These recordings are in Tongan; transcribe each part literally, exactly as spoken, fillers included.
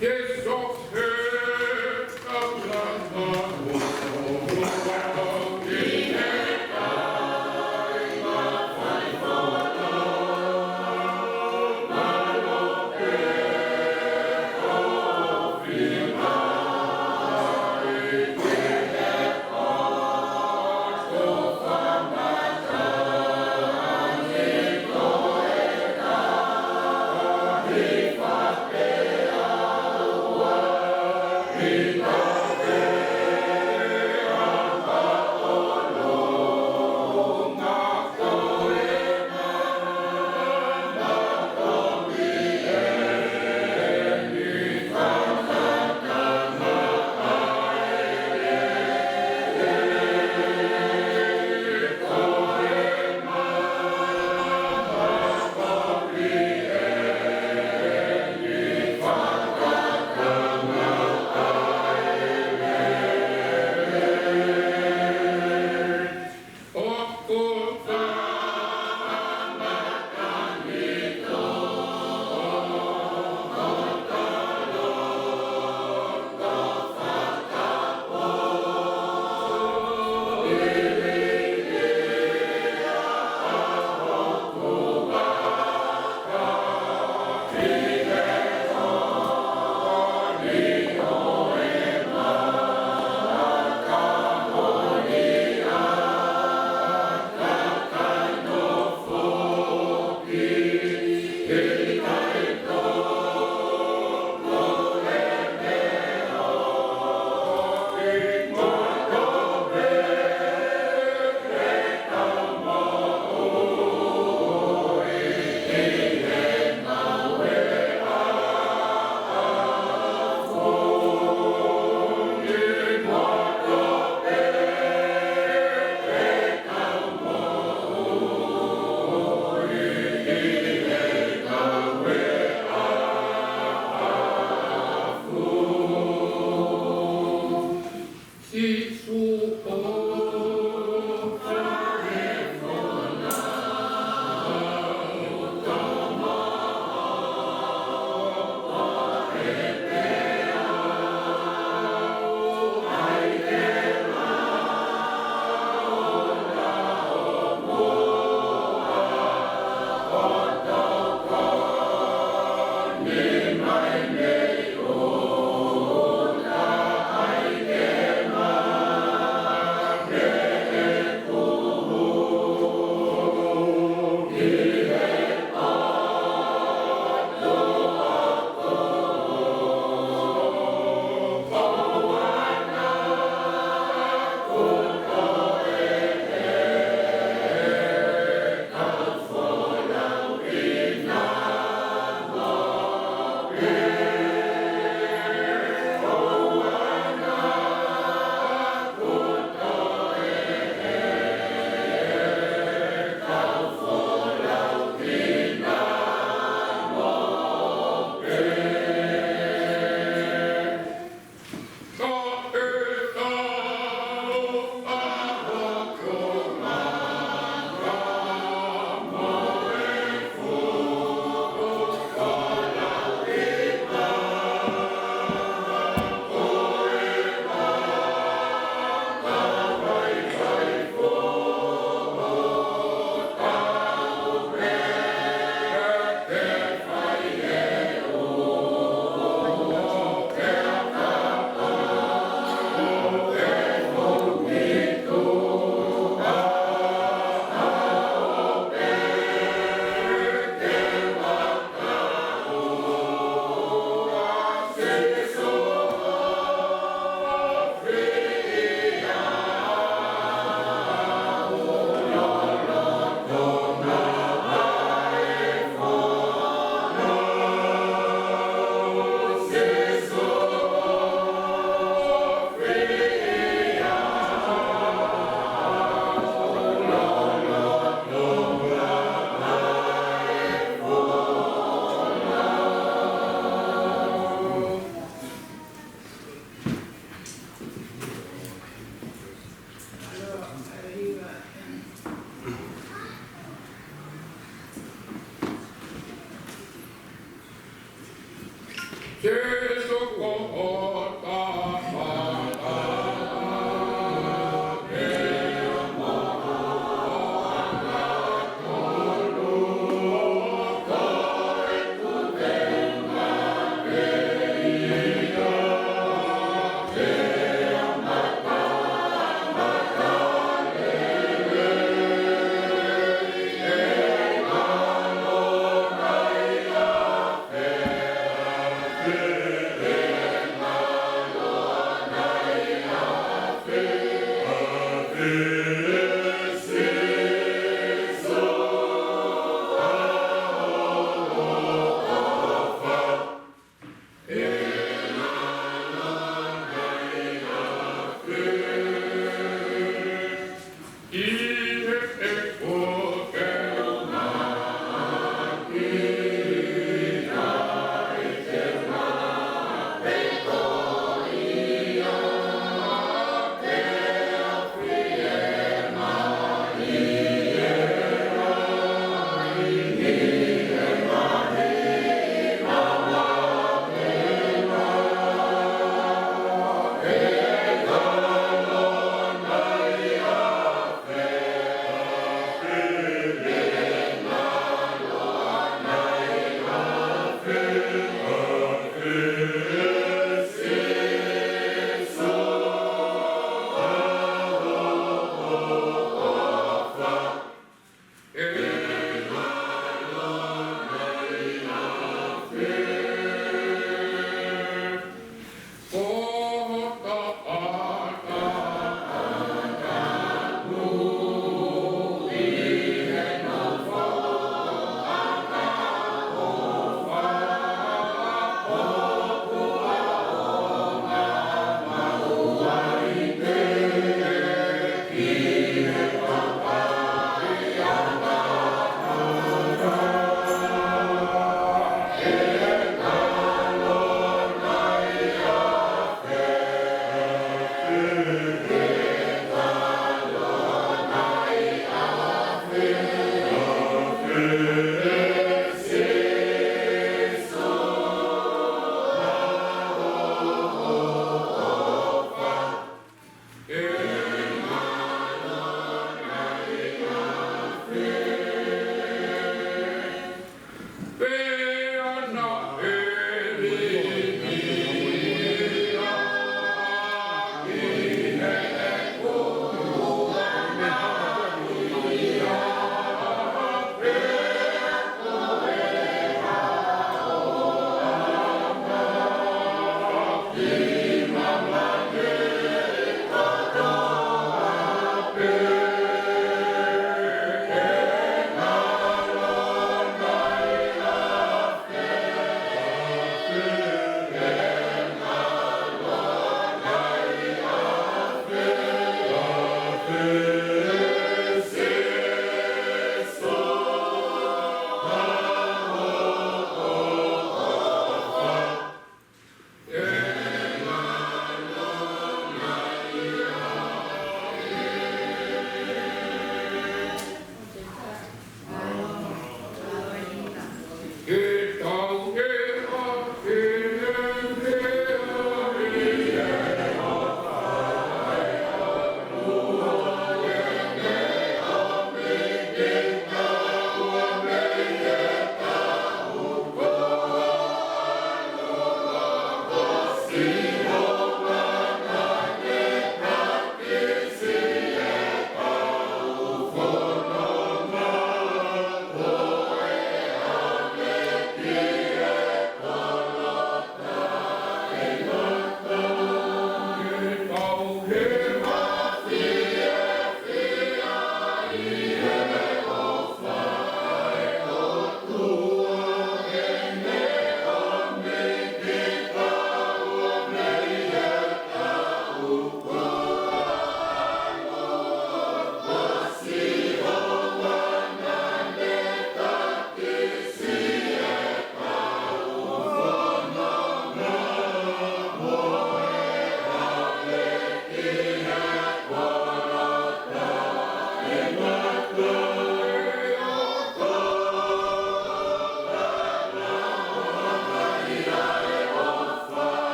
Jesoks he kaulana o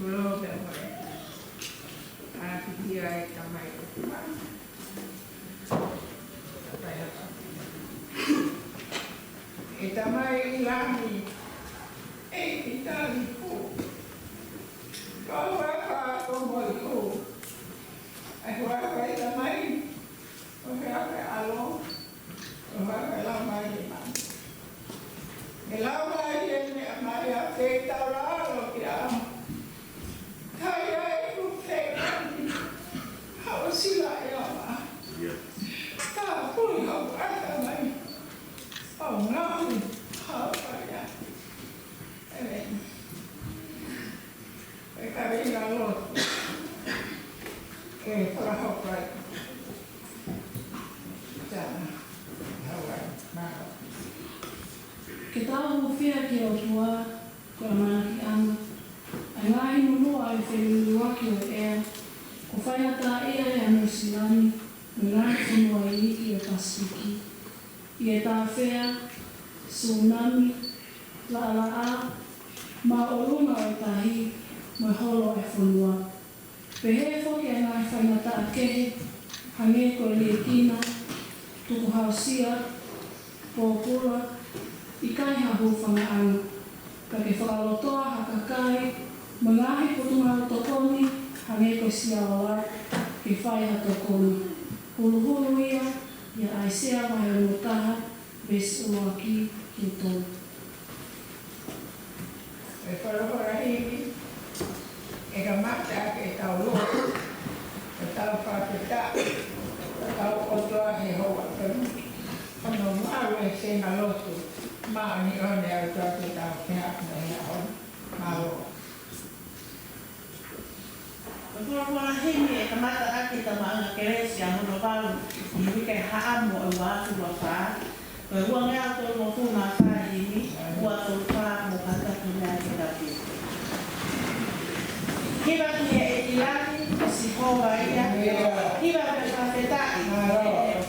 Tulou pē mo e ʻāpiti ʻa e Tamai ʻOtua. ʻE Tamai ʻi langi, ʻEiki tali pū. Ko e huafa ko mo e hū. ʻA e huafa ʻo e Tamai, ko e huafa ʻo e ʻAlo, ko e huafa ʻo e Laumālie Māʻoniʻoni. ʻE lau mai ʻe he meʻa mai ʻa e taulalo ki a. Kai ai ku fekani. Hau sila e awa. Ka pui hau ata mai. Au ngāhi hau kai ai. ʻEmeni. ʻE kaveinga lotu. Ke fakahoko ai. Tana. Hawaii. Mālō. Ke tau hūfia ki he ʻOtua, ko e ʻamanakiʻanga, ʻa e ngaahi nunua ʻo e feʻiloaki ʻo e ʻea, kuo faingataʻaʻia ʻe Nuʻu Sila ni mo e ngaahi fonua iiki ʻo e Pasifiki, ʻi he tāfea, sūnami, laʻalaʻā, māʻolunga ʻo e tahi, mo e holo ʻo e fonua. Pehē foki ʻa e ngaahi faingataʻa kehe, hangē ko e liʻekina, tukuhausia, pōpula, ʻikai ha hūfangaʻanga, ka ke fakalotoa ha kakai mo e ngaahi potungāue tokoni, hangē ko e sia ola, ke fai ha tokoni. Huluhulu ia ʻia ʻAisea vahe ono taha, veesi ʻuluaki ki he tolu. ʻE folofola himi, ʻe kamata ʻaki ʻetau lotu, ʻetau fakafetaʻi, ʻetau ʻOtua he houa ko eni. Hono malu e sēnga lotu, māʻoniʻoni ʻa e ʻOtua ke tau pehē ʻaki he ʻaho ni. Mālō. Ko e folofola himi ʻe kamata ʻaki ʻetau maʻuʻanga kelesi ʻa hono valu ʻi he uike haʻamo ʻo e ua afe ua fā. Ko e ua ngeau tolungofulu mā fā himi, ua tolu fā mo e fakatapu mei he ʻEiki. Hiva ki he ʻEiki langi, ko Sihova ia. Hiva mo e fakafetaʻi ki he ʻEiki.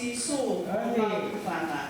Sīsū, ʻAmeni. Mau fana.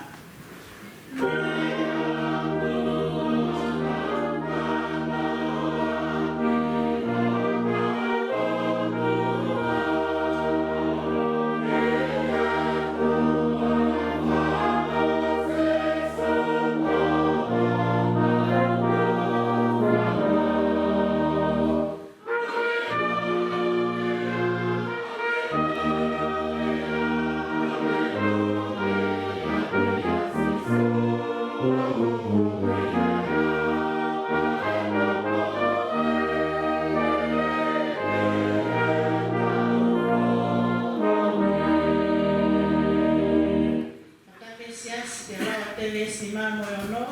Mataio veesi ʻe valu, veesi nima mo e ono,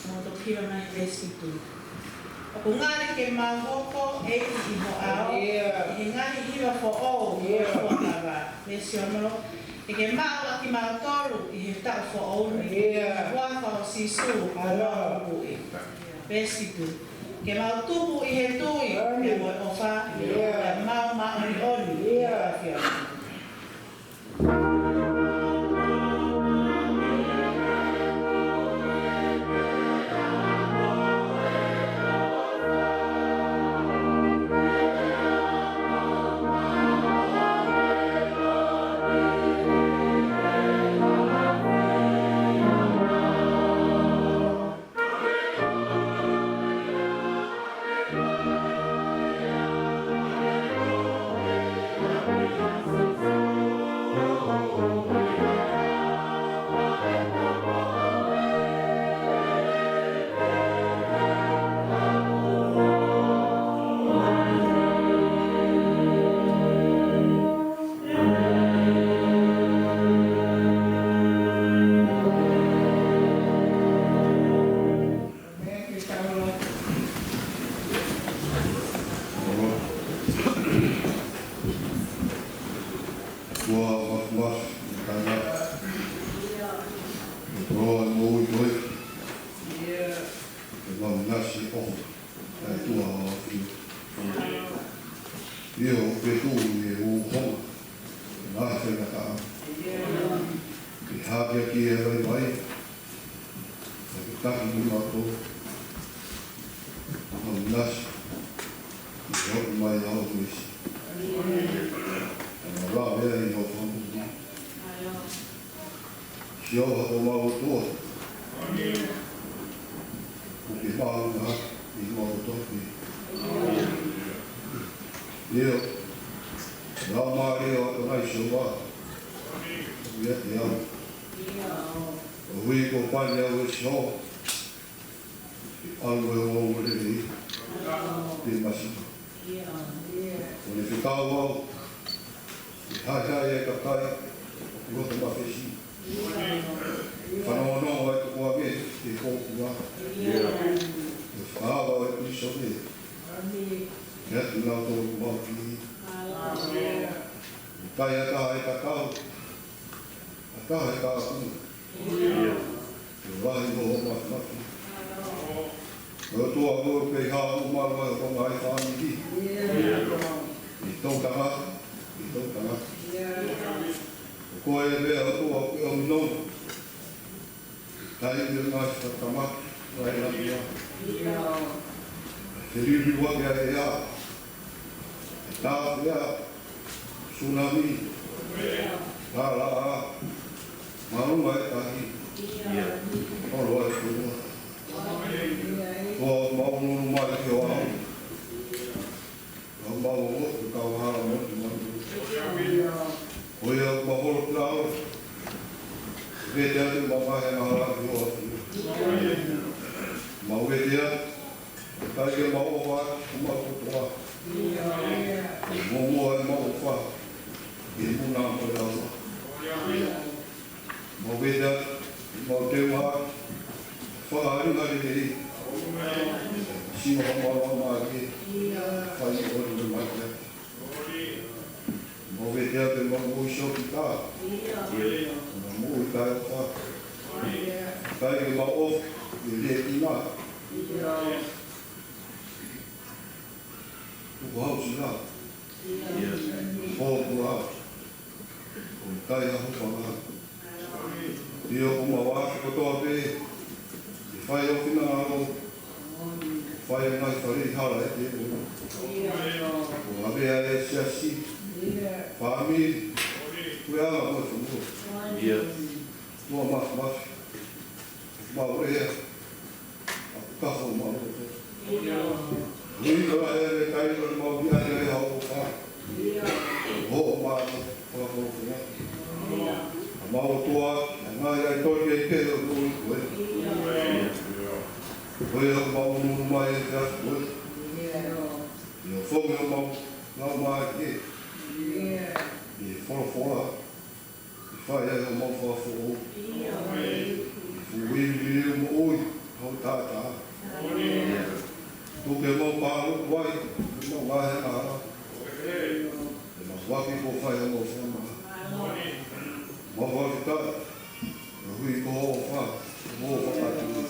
mo toki hiva mai veesi fitu. ʻOku ngali ke mau hoko ʻeiki ʻi ho ʻao, ʻIo. ʻi he ngaahi hiva foʻou ʻo e ʻIo. fuakava. Veesi ono, ke ke maʻu ʻa kimautolu ʻi he taʻu foʻou ni, ʻIo. ʻi he huafa ʻo Sīsū, ʻAlo. ʻoku mau tuku. Veesi fitu, ke mau tupu ʻi he tui, ʻAmeni. pea mo e ʻofa, ʻIo. pea mau māʻoniʻoni, ʻIo. ʻi he ʻAfiona. Kuo mafimafi, tangata. Kuo moʻui koe. Kuo mau ngasi ʻo. ʻA e ʻOtua ʻo e ʻAfio. ʻIo, ʻoku ke tuʻu ʻi he ʻū honga. Ngaahi faingataʻa. Ke hākeakiʻi ʻa e vaivai. Ka ke taki kimautolu. Mau ngasi. Ke hoki mai ʻa hoʻo Kalaisi. Ka mau lave ai ʻi hoʻo fakamoʻui. Sio ʻa homau ʻOtua. ʻOku ke maʻu ʻa e ʻi homau ʻOtua. ʻIo. Laumālie ʻo ʻAtonai Sihova. ʻIo, ʻio. ʻOku ui ko pani au ʻe Sihova. ʻAlu e ʻo ʻo lelei. Te masi. ʻO ne fekau au. ʻI he haehae ʻa e kakai. ʻOku loto mafesi. Fanongonongo ʻa e tukuange. ʻI he kōpua. ʻO fakaava ʻa e pīsone. Ke atu nau tō kumau ki. ʻOku ʻikai ha taha ʻe tatau. Ha taha ʻe tatau. Ke lahi mo hoʻo mafimafi. Ko e ʻOtua ko e pehē ʻo malu ai ko e ngaahi fāmili. ʻI he toʻutangata, ʻi he toʻutangata. Ko koe pē ʻOtua ko e ʻOtua. Taimi ʻo e ngaahi fakatamaki, ngaahi lamia. Ke liliu ʻa e ʻea. Tāpea, tsunami, talaʻa, mālunga e tahi, ʻolo e fonua. Ko ʻemau nofo mai ki ho ʻao. Ko ʻemau ʻotu kau hala mo te manu. Ko ia ʻoku mau holo ki lalo. Vete atu ʻemau vahe ʻa e hala ki ho ʻao. Mau vete atu. ʻIkai ke mau ʻofa atu ki homau kotoa. Mo mo ai mau ʻofa. ʻI he muna mo e laua. Mau vete atu. Mau teunga atu. Fakaʻalinga lelei. Siva homau laumālie. Fai ʻo ne mai atu. Mau vete atu ʻemau moʻui sōkita. Mau moʻui taʻeʻofa. ʻIkai ke mau ʻofa, ʻi he ʻikai. Tuku hau sila. Hōpua. ʻOku ʻikai ha hūfanga. ʻIo, ʻoku mau afe kotoa pē ke fai ho finangalo, fai e ngaahi faleʻi hala ʻa e tēvolo. ʻO lavea e siasi, fāmili, puleʻanga mo e fonua. ʻIo. Kuo mafimafi, mau ea, ʻa e kafo mau loto. Ui ka e le kai ka mau ki ai ai hau o fa. Ho ma ko ko ko. A mau tua, a ngai ai toi ke ke o ko ko. Ko e hau mau nunu mai e ka ko. ʻIo foki hau mau, nau mai ke. ʻI he folofola. ʻI fai ai homau fakafoʻou. ʻI fuʻu ivi liliu moʻui, hau tātā. Tuku ke mau pāluku ai, ke mau ngaahi hala. Ke mau vaki ko fai homau fakamaha. Mau vaki kai, ke hui ko ho fa, ko ho fakatu.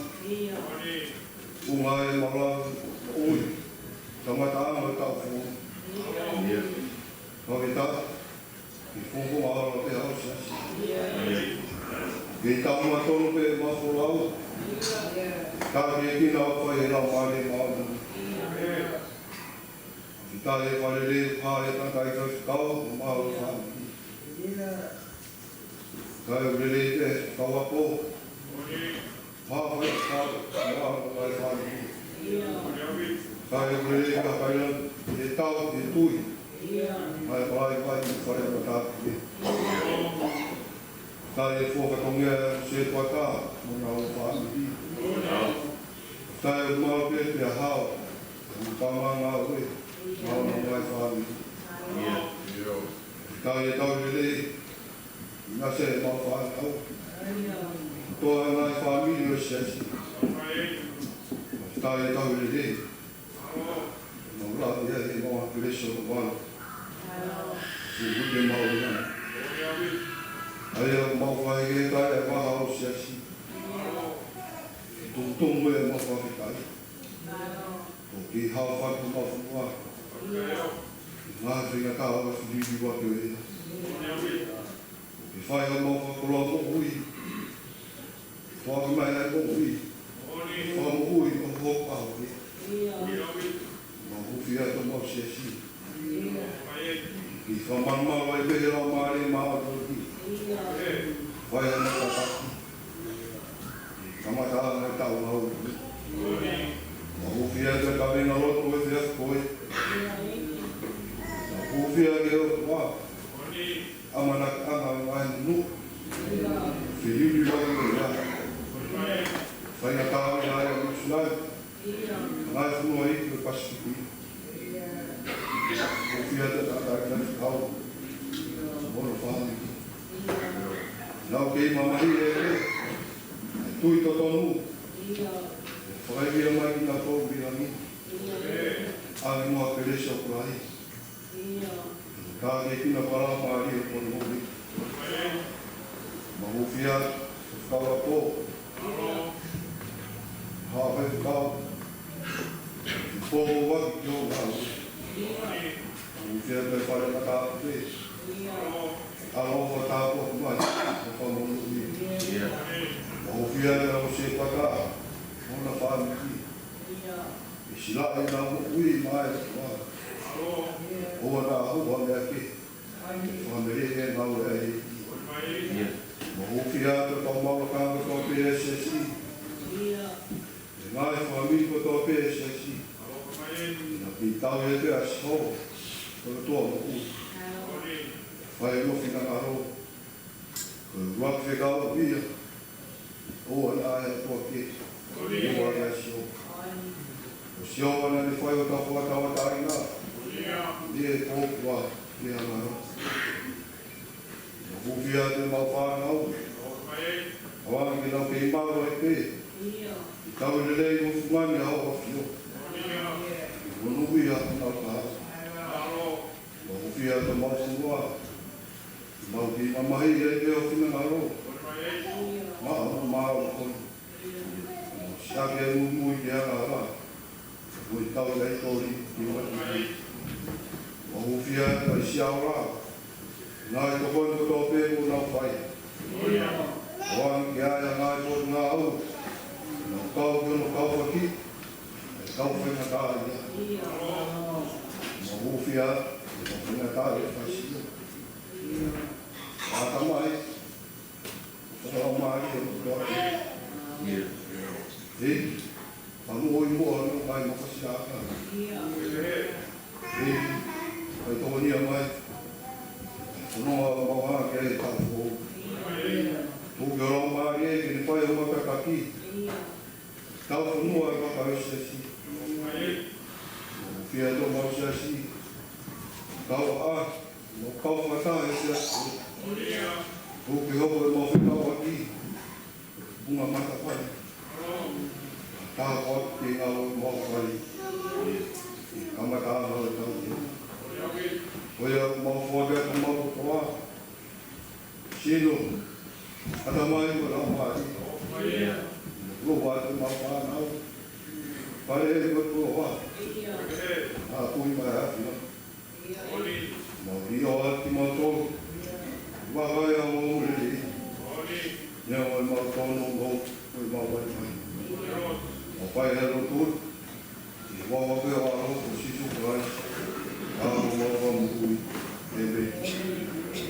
Unga e mau lavi moʻui, kamataʻanga e taʻu foʻou. Vaki kai, Ke fofo ʻa ala pē ʻa e siasi. Ke tau ma tonu pē ma folau. Ka ke kina ʻo fai e laumālie maʻu. Ke tau e fale le ha e tangata ʻi ka kau ma o fāmili. Ka e lele pē kau ako. Mā fai ka, mā fai fai. Ka e kule ka kai la, e tau, e tui. Mai palai fai, fai a mata. Ka e fua ka tongia, se kua ka, mo na o fāmili. Ka e mau pē pē hao, mo ka mā ngā ue, mā o na mai fāmili. Ka e tau lele, ʻInasi e mau fānau. Toa ngaahi fāmili ʻo e siasi. Ka e tau lele. Mau lahi ai e mau kelesi ʻo e ʻOtua. Kuo ke mau ina. ʻA ia mau fai ke kai e maha ʻo e siasi. Tuʻutuʻu e mau fānau. ʻO ke hao fatu mau fua. Ngaahi feinga tau a filifi wa ke ʻo ia. ʻO ke fai ʻa mau fakakoloa moʻui. Fai mai ai moʻui. Fai moʻui ʻo ho a ʻo ke. Mau hūfia atu mau siasi. Ke fakamamafa ai pē he laumālie maʻa ʻo ki. Fai ʻa mau tataki. Kamataʻanga e taʻu ngāue. Mau hūfia atu e kaveinga lotu ʻo e efiafi ko ē. Mau hūfia atu e ʻOtua. ʻAmanaki ʻa e ngaahi nunuʻa. Filifi wa ke ʻo ia. Fai na taʻu ia ʻa e Nuʻu Sila ni. Ngaahi fonua ʻi he Pasifiki. Mau hūfia atu e taʻataʻa ʻi he kau. Mo hono fāmili. Nau kei mamahi e ke. Tui totonu. Fakaivia mai kinautolu mei langi. ʻAve mo e kelesi ʻo Kalaisi. Ka ke kina pala mālie ʻo e moʻui. Mau hūfia, kau a pō. Hāfai kau. Pō mo vaki ki ho ngāue. Mau hūfia pē fale mata pē. ʻAlofa tāpuaki mai, ʻo fakamoʻui. Mau hūfia pē ʻa e siasi paka, mo hona fāmili. ʻE sila ʻenau moʻui mai ʻa e ʻOtua. ʻOua naʻa hū ha meʻa kehe. Fāmili ʻe ngāue ai. Mau hūfia atu kau mau lakanga kotoa pē ʻa e siasi. ʻE ngaahi fāmili kotoa pē ʻa e siasi. Naʻa ke tau e pē ʻa Sihova. Ko e ʻOtua moʻui. Fai mo finangalo. Ko e ʻuluaki fekau ia. ʻOua naʻa ʻai ha ʻotua kehe. ʻOua naʻa Sihova. Ko Sihova naʻa ne fai ʻo tau fakatauʻatāina. ʻIo ko e ʻOtua, ʻio ngalo. Mau hūfia atu e mau fānau. ʻOange ke nau kei maʻu ai pē. ʻI he tau lelei mo fungani ʻa hoʻo ʻAfio. Monūʻia honau kahaʻu. Mau hūfia atu e mau fonua. Mau kei mamahi ai pē ho finangalo. Maʻa mo mau koni. Mau siʻaki e muimui ki he angahala. Mo e tau ʻi ai toli ki mati. Mau hūfia atu ʻa e siaola. Ngaahi tokoni kotoa pē kuo nau fai. ʻOange ki ai ʻa e ngaahi potungāue, ʻo kau ki hono kauʻaki ʻa e kau faingataʻaʻia. Mo hūfia ʻa e faingataʻaʻia ʻi he fāsio. ʻA e Tamai, ʻa e Laumālie ʻo e ʻOtua. ʻEiki, fanongo muʻa ʻa hoʻo kakai maʻa siʻa ʻakau. ʻEiki, kae tokoniʻi mai ʻa e fononga ʻoku mau hanga ki ai he taʻu foʻou. Tuku ki ho Laumālie ke ne fai hoʻo kātaki. Kau fonua ʻa e kau siasi. Hūfia ʻa homau siasi. Kau ʻa, mo kau fakataha he siasi. Tuku ke hoko ʻemau fekauʻaki ko e tupunga matapā. Ka ko e ngāue ʻoku mau fai. Kamata ʻa e taʻu ni. Ko ia ʻoku mau foaki atu homau kotoa. Sino, ʻatamai mo e laumālie. Lova atu homau fānau. Fale mo e koloa. ʻA e kui mai ʻa e ʻAfiona. Mau ʻilo atu kimautolu. Vakai ʻa homau lelei. Neongo ʻemau tōnounou, ko ʻemau vaivai. Mau fai ʻa e lotu ʻi he huafa pē ʻo ho ʻAlo ko Sīsū Kalaisi, ko homau Fakamoʻui. ʻĒmeni.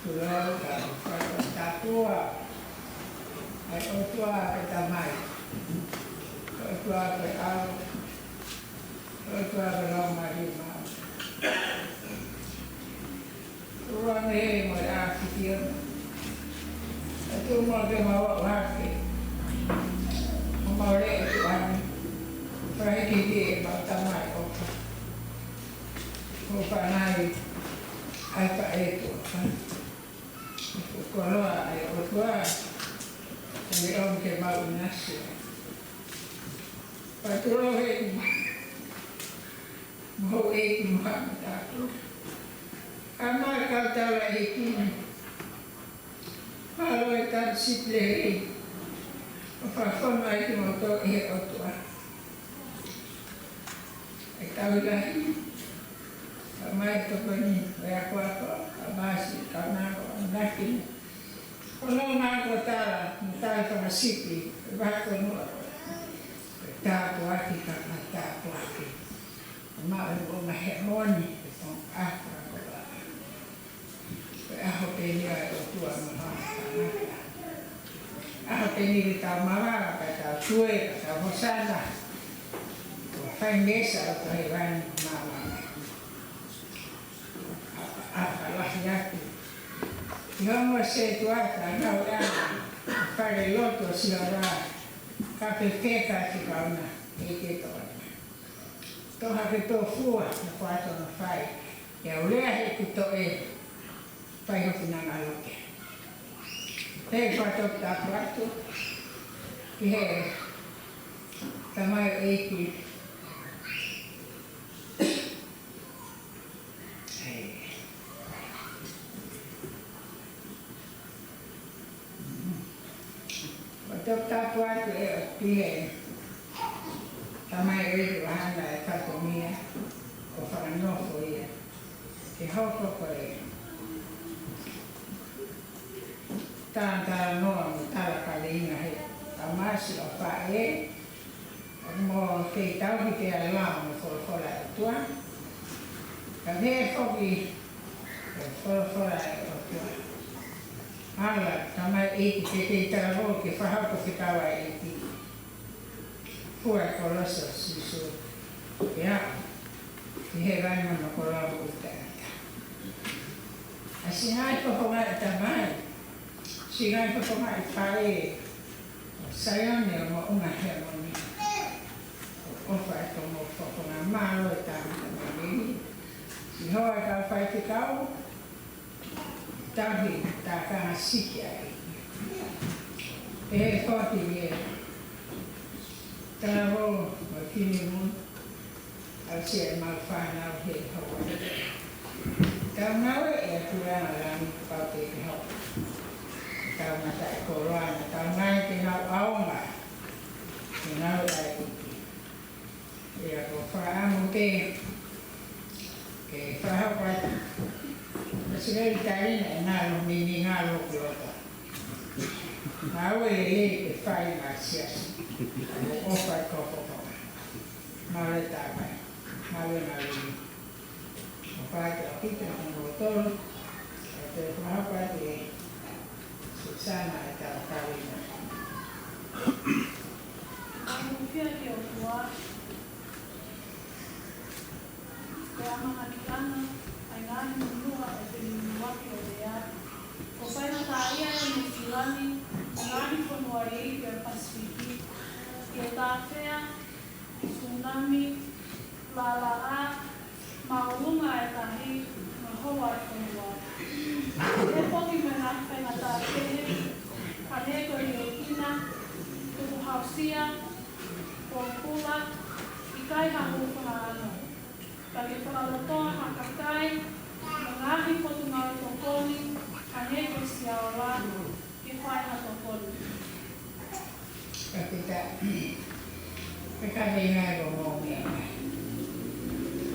Kulo ka fakatapu ʻa e ʻOtua ko e Tamai, ʻOtua ko e ʻAlo, ʻOtua ko e Laumālie Māʻoniʻoni. Tuʻa ne mo e ʻAfiona. ʻOtua mo ke mau ʻohake. Mo mau le e tuʻa ne. Fakahikihiki ʻemau tamaioʻeiki. Ko e fānau ʻa e faʻē tuʻa. Ko e koloa ʻa e ʻOtua, ʻa e ʻomi ke mau ʻinasi. Pea tulou he mo houʻeiki mo haʻa matāpule. ʻA e kau taulaʻeiki ni, mālō e tauhi sipi lelei ʻo fakafonu ai kimoutolu ʻe he ʻOtua. ʻE tau lahi, ʻa mai tokoni, ʻe akoako, ʻa masi, kaunako, ʻa naki. Ko e ngaahi kau tala, mo e tala fakasipi, ʻe vahe ko e nua. ʻE tāpuaki, ka ka tāpuaki. ʻA mai ʻo ngaahi moʻoni, ʻe tong ʻa ka ko la. Ko e ʻaho pē eni ʻa e ʻOtua mo haʻa tangata. ʻAho pē eni ke tau mavava, ka tau tue, ka tau hosana. Ko e fai mesa ʻo ka he vani mama. ʻA, ʻa, ʻa lahi atu. ʻI hono se tuata, nau ʻana, fale loto si ora, ka pe feka si kauna, ʻe ke toa. Toha ke tō fua, na kua tō na fai. ʻE au lea he ku toʻe, fai ho finangalo ke. He kua tō tapu atu, ki he tamaioʻeiki. Ko e toki tapu atu ē ʻo pehē, tamaioʻeiki ʻo hana e fatongia, ʻo fakanofo ia. Ke hoko ko e tātānoa mo talakaleina he tamasiʻi ʻo faʻē, mo ke tauhi ke ala mo folofola ʻa e ʻOtua. Ka ke foki, ʻo folofola ʻa e ʻOtua. Ala, tamaioʻeiki ke ke talavou ke fakahoko fekau ʻa e ʻEiki. Fua e kolosi ʻo Sīsū. Pea, ʻi he vani mo no koloa mo ʻuta ata. ʻA e singai fofonga ʻa e tamai. Singai fofonga ʻa e faʻē. ʻO Saione ʻo moʻunga he moʻoni. ʻOfa e tomo fofonga mālō e tama tama nini. Sihova e kau faifekau. Tauhi takanga sikia e. E foki e. Talavou mo e finemui. ʻAusia e mau fānau he Hawaii. Tau ngāue ʻi he ʻapi langi pau ke ke hau. Tau mata e koloa na tau ngai ke nau ʻaonga. Ke nau ʻai ʻEiki. ʻIa ko e fakaʻamu pē ke fakahoko atu. Ka sila i tari na e ngalo mimi ngalo ki loto. Ngāue lelei ke fai ma siasi. ʻO fai ko ko ko. Mālō e tākai. Mālō e mālō. ʻO fai ke ʻapita mo tolu. ʻO te fakahoko atu ē. Susana e tau tau ina. ʻOku fia ki ʻOtua. Ko e ʻamanaki ʻana, ʻa e ngaahi nunuʻa ʻo e fili nunuaki ʻo lea. Ko e faingataʻaʻia ʻa Nuʻusila ni, ngaahi fonua ʻi ʻa e Pasifiki, ʻi he tāfea, ʻi he tsunami, lalaʻā, maʻulunga e tahi, mo e houa e fonua. ʻE foki mo e ngaahi faingataʻa kehe, ka ne ko e ʻi ʻIna, tuku hausia, ko kula, ʻikai ha hūfanga ʻana. Ka ke fakalotoa ha kakai, mo e ngaahi potungāue tokoni, ka ne ko e sia ola, ke fai ha tokoni. Ka kita, ke ka veinga e ko mou mea mai.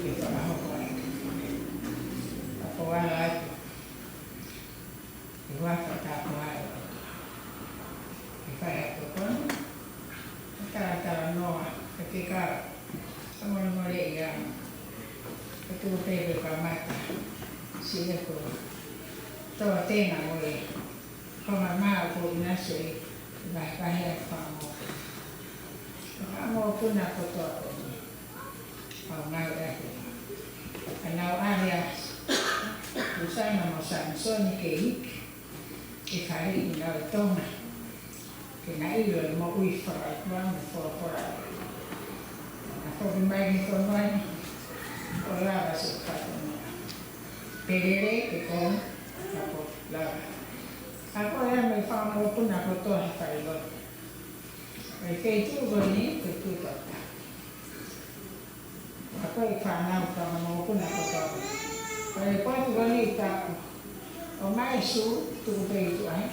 Ke fakahoko ai. Ka ko ala atu. Ke ua fakatapu ai. Ke fai ha tokoni. Ka talatala noa, ka ke ka. Ka mole mole ia. Ka tuku pē ke ka mata. Sile ko. Toa tena mole. Ko mamā ko ina se, vahevahe ʻa e famo. Famo kuna kotoa ko ni. Famo ʻe he. Ka nau ʻalu ʻa Susana mo Samisoni ke hiki. Ke fai ʻi nau ʻi Tonga. Ke na ʻilo e moʻui fakaʻotua mo folofola. Na foki mai ki Tonga ni. ʻO lava se fatongia. Pelele ke ko, ka ko lava. Ka ko e meʻa fakamoʻoni kotoa he falelotu. ʻI he feituʻu ko eni, feituʻu Toketā. Ka ko e fānau fakamoʻoni kotoa. Ka ko e potu ko eni ʻoku ʻomai e sū, tuku pē ʻi tuʻa, ē.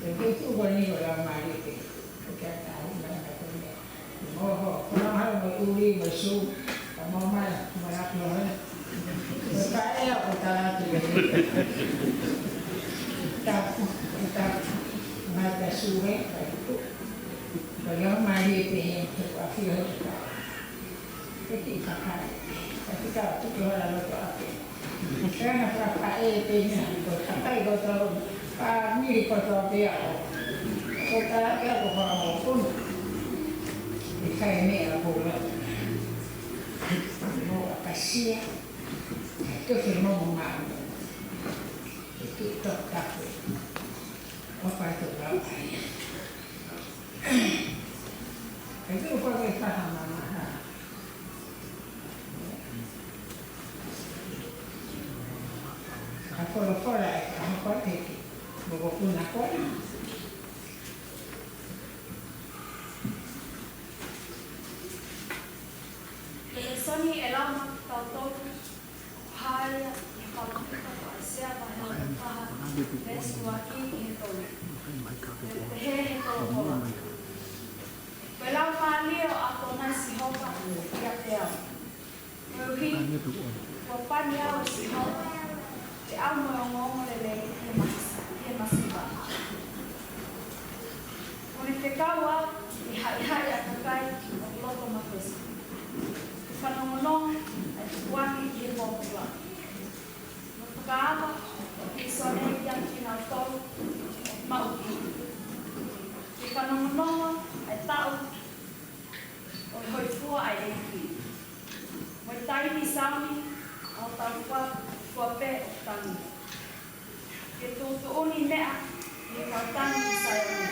ʻI he feituʻu ko eni ʻoku laumālie pē. ʻOku ʻikai ke ʻi ai ha meʻa ko e meʻa. Mo ho, ko e mahalo mo e ʻuli, mo e sū, ka mo mai, mo e ako, ē. Ko e paʻea ʻoku tala atu ē. Tapu, tapu. Mai ka sū ē, ka tuku. Ko e laumālie pē ē, ko e ʻafio ē, ka. Ko e kiʻi kakai. Ka tika tuku hala loto ake. Pea na fakapaʻē pē eni, ko e kakai kotoa, fāmili kotoa pē ʻaʻau. Ko e tala pē ʻaʻaku fakamoʻoni. ʻIkai meʻa ko la. Mo ʻakasia. Ko e momo maʻu. Ko e tuʻu Toketā. ʻO fai to la ai. ʻE tuʻu ko e fakamamaha. ʻA e folofola ʻe fai ko e teki. Mokopuna ko ē. Ko e lēsoni ʻe lau maʻatautolu ʻoku hā ia ʻi he palōfita ko ʻAisea vahe hono taha, veesi ua ki he tolu. ʻOku pehē he folofola: Ko e laumālie ʻo ʻAtonai Sihova ʻoku ʻiate au. Koeʻuhi kuo pani au ʻe Sihova ke ʻalu mo e ongoongolelei ʻi he masi-, ʻi he masiva. Kuo ne fekau au ke haʻihaʻi ʻa e kakai ʻoku loto mafesi. Ke fanongonongo ʻa e tukuange ʻi he pōpula. Mo e fakaava ʻo Sīsū kiate kinautolu ʻoku maʻu ki ai. Ke fanongonongo ʻa e taʻu ʻo e hōifua ʻa e ʻEiki. Mo e taimi sauni ʻa hotau fua-, fua pē ʻoku tangi. Ke tuʻutuʻuni meʻa ʻi he kau tangi ʻi Saione.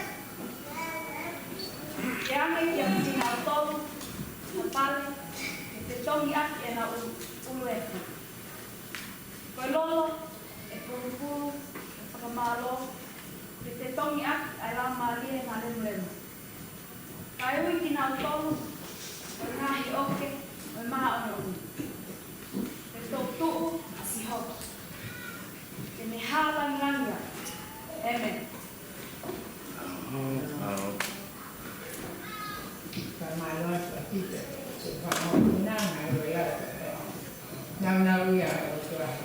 Ke ʻange kiate kinautolu ha pale, ke fetongi ʻaki ʻenau ʻulu, ʻuluefu. Ko e lolo ʻe pulupulu ʻo e fakamālō, ke fetongi ʻaki ʻa e laumālie naʻe lemulemu. Kae ui kinautolu ʻo e ngaahi ʻoke ʻo e māʻoniʻoni. Ke toetuʻu ʻa Sihova, ke ne hā langilangi ai. ʻĒmeni. Fakamālō atu ʻa Pita, se fakamālō na, na, na, na, na, ia, ʻo tua, ʻa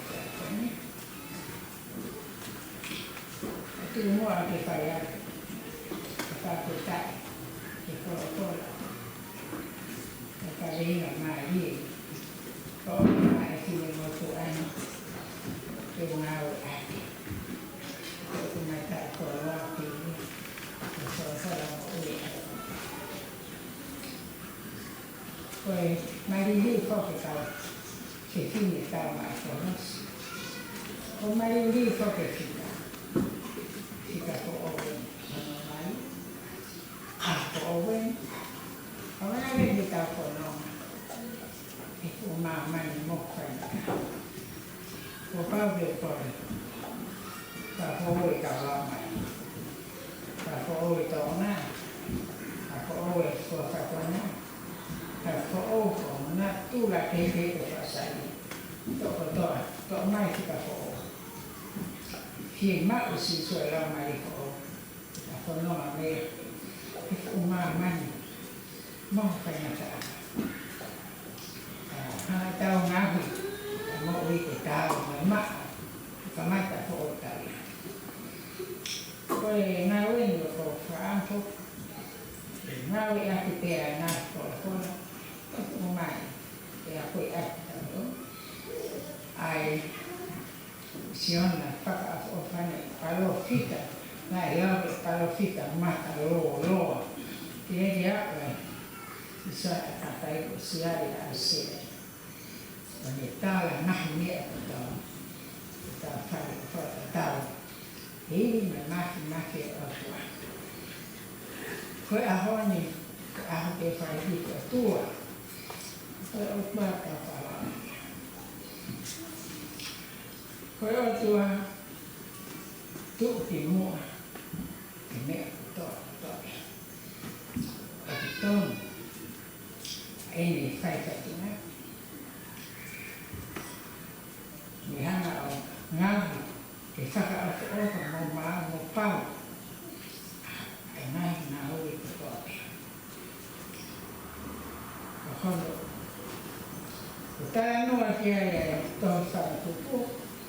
tuku muʻa ke fai atu, ke fakafetaʻi, ke folofola, ke kaveinga mālie, ko e ʻuhinga e fine motuʻa ni, ke ngāueʻaki, ko e ʻuhinga e koloa pē, ke folofola moʻui atu. Ko e maliliu foki kau fefine tau maʻa e kolosi. Ko e maliliu foki e fika. Fika foʻou eni. Hono mai. ʻA foʻou eni. ʻOua naʻa ke tau fononga he fuʻu māmani mo faingataʻa. Kuo pau ke kole. Ka foʻou e kau lau mai. Ka foʻou e Tonga. Ka foʻou e Fuakava Tonga. Ka foʻou ko natula kehekehe ko e fakasaini. Tokotoa, toʻo mai fika foʻou. Fiemaʻu Sīsū e laumālie foʻou. Ka fononga mei he fuʻu māmani mo faingataʻa. ʻA, hanga tau ngaohi ʻa e moʻui ke tau mai maʻa, kamata foʻou tau ia. Ko e ngāue ni ʻoku ou fakaʻamu, ngāueʻaki pē ʻa e ngaahi folofola, ʻoku ʻomai, ʻe akoʻi ʻaki ʻa e ʻai, Siona fakaʻofoʻofa ni, palōfita, naʻe lau ko e palōfita mata lōloa. Ki he kia koe, ʻi Siona kakai ko Siali ʻa ʻAisea. ʻO ne tala ngaahi meʻa kotoa, kotoa fale, kotoa tatau. Hili mo e māfimafi ʻa e ʻOtua. Ko e ʻaho ni, ko e ʻaho ke fai hifo ʻOtua. Ko e ʻOtua ka fala. Ko e ʻOtua, Tuʻu ki muʻa e meʻa kotoa kotoa. ʻOku tonu ʻene fai faʻahinga ni hanga ʻo ngaohi ke fakaʻofoʻofa mo maʻu mo pau ʻa e ngaahi ngāue kotoa pē. Ko hono, ko e talanoa ki ai ʻa e tohi Fakatupu,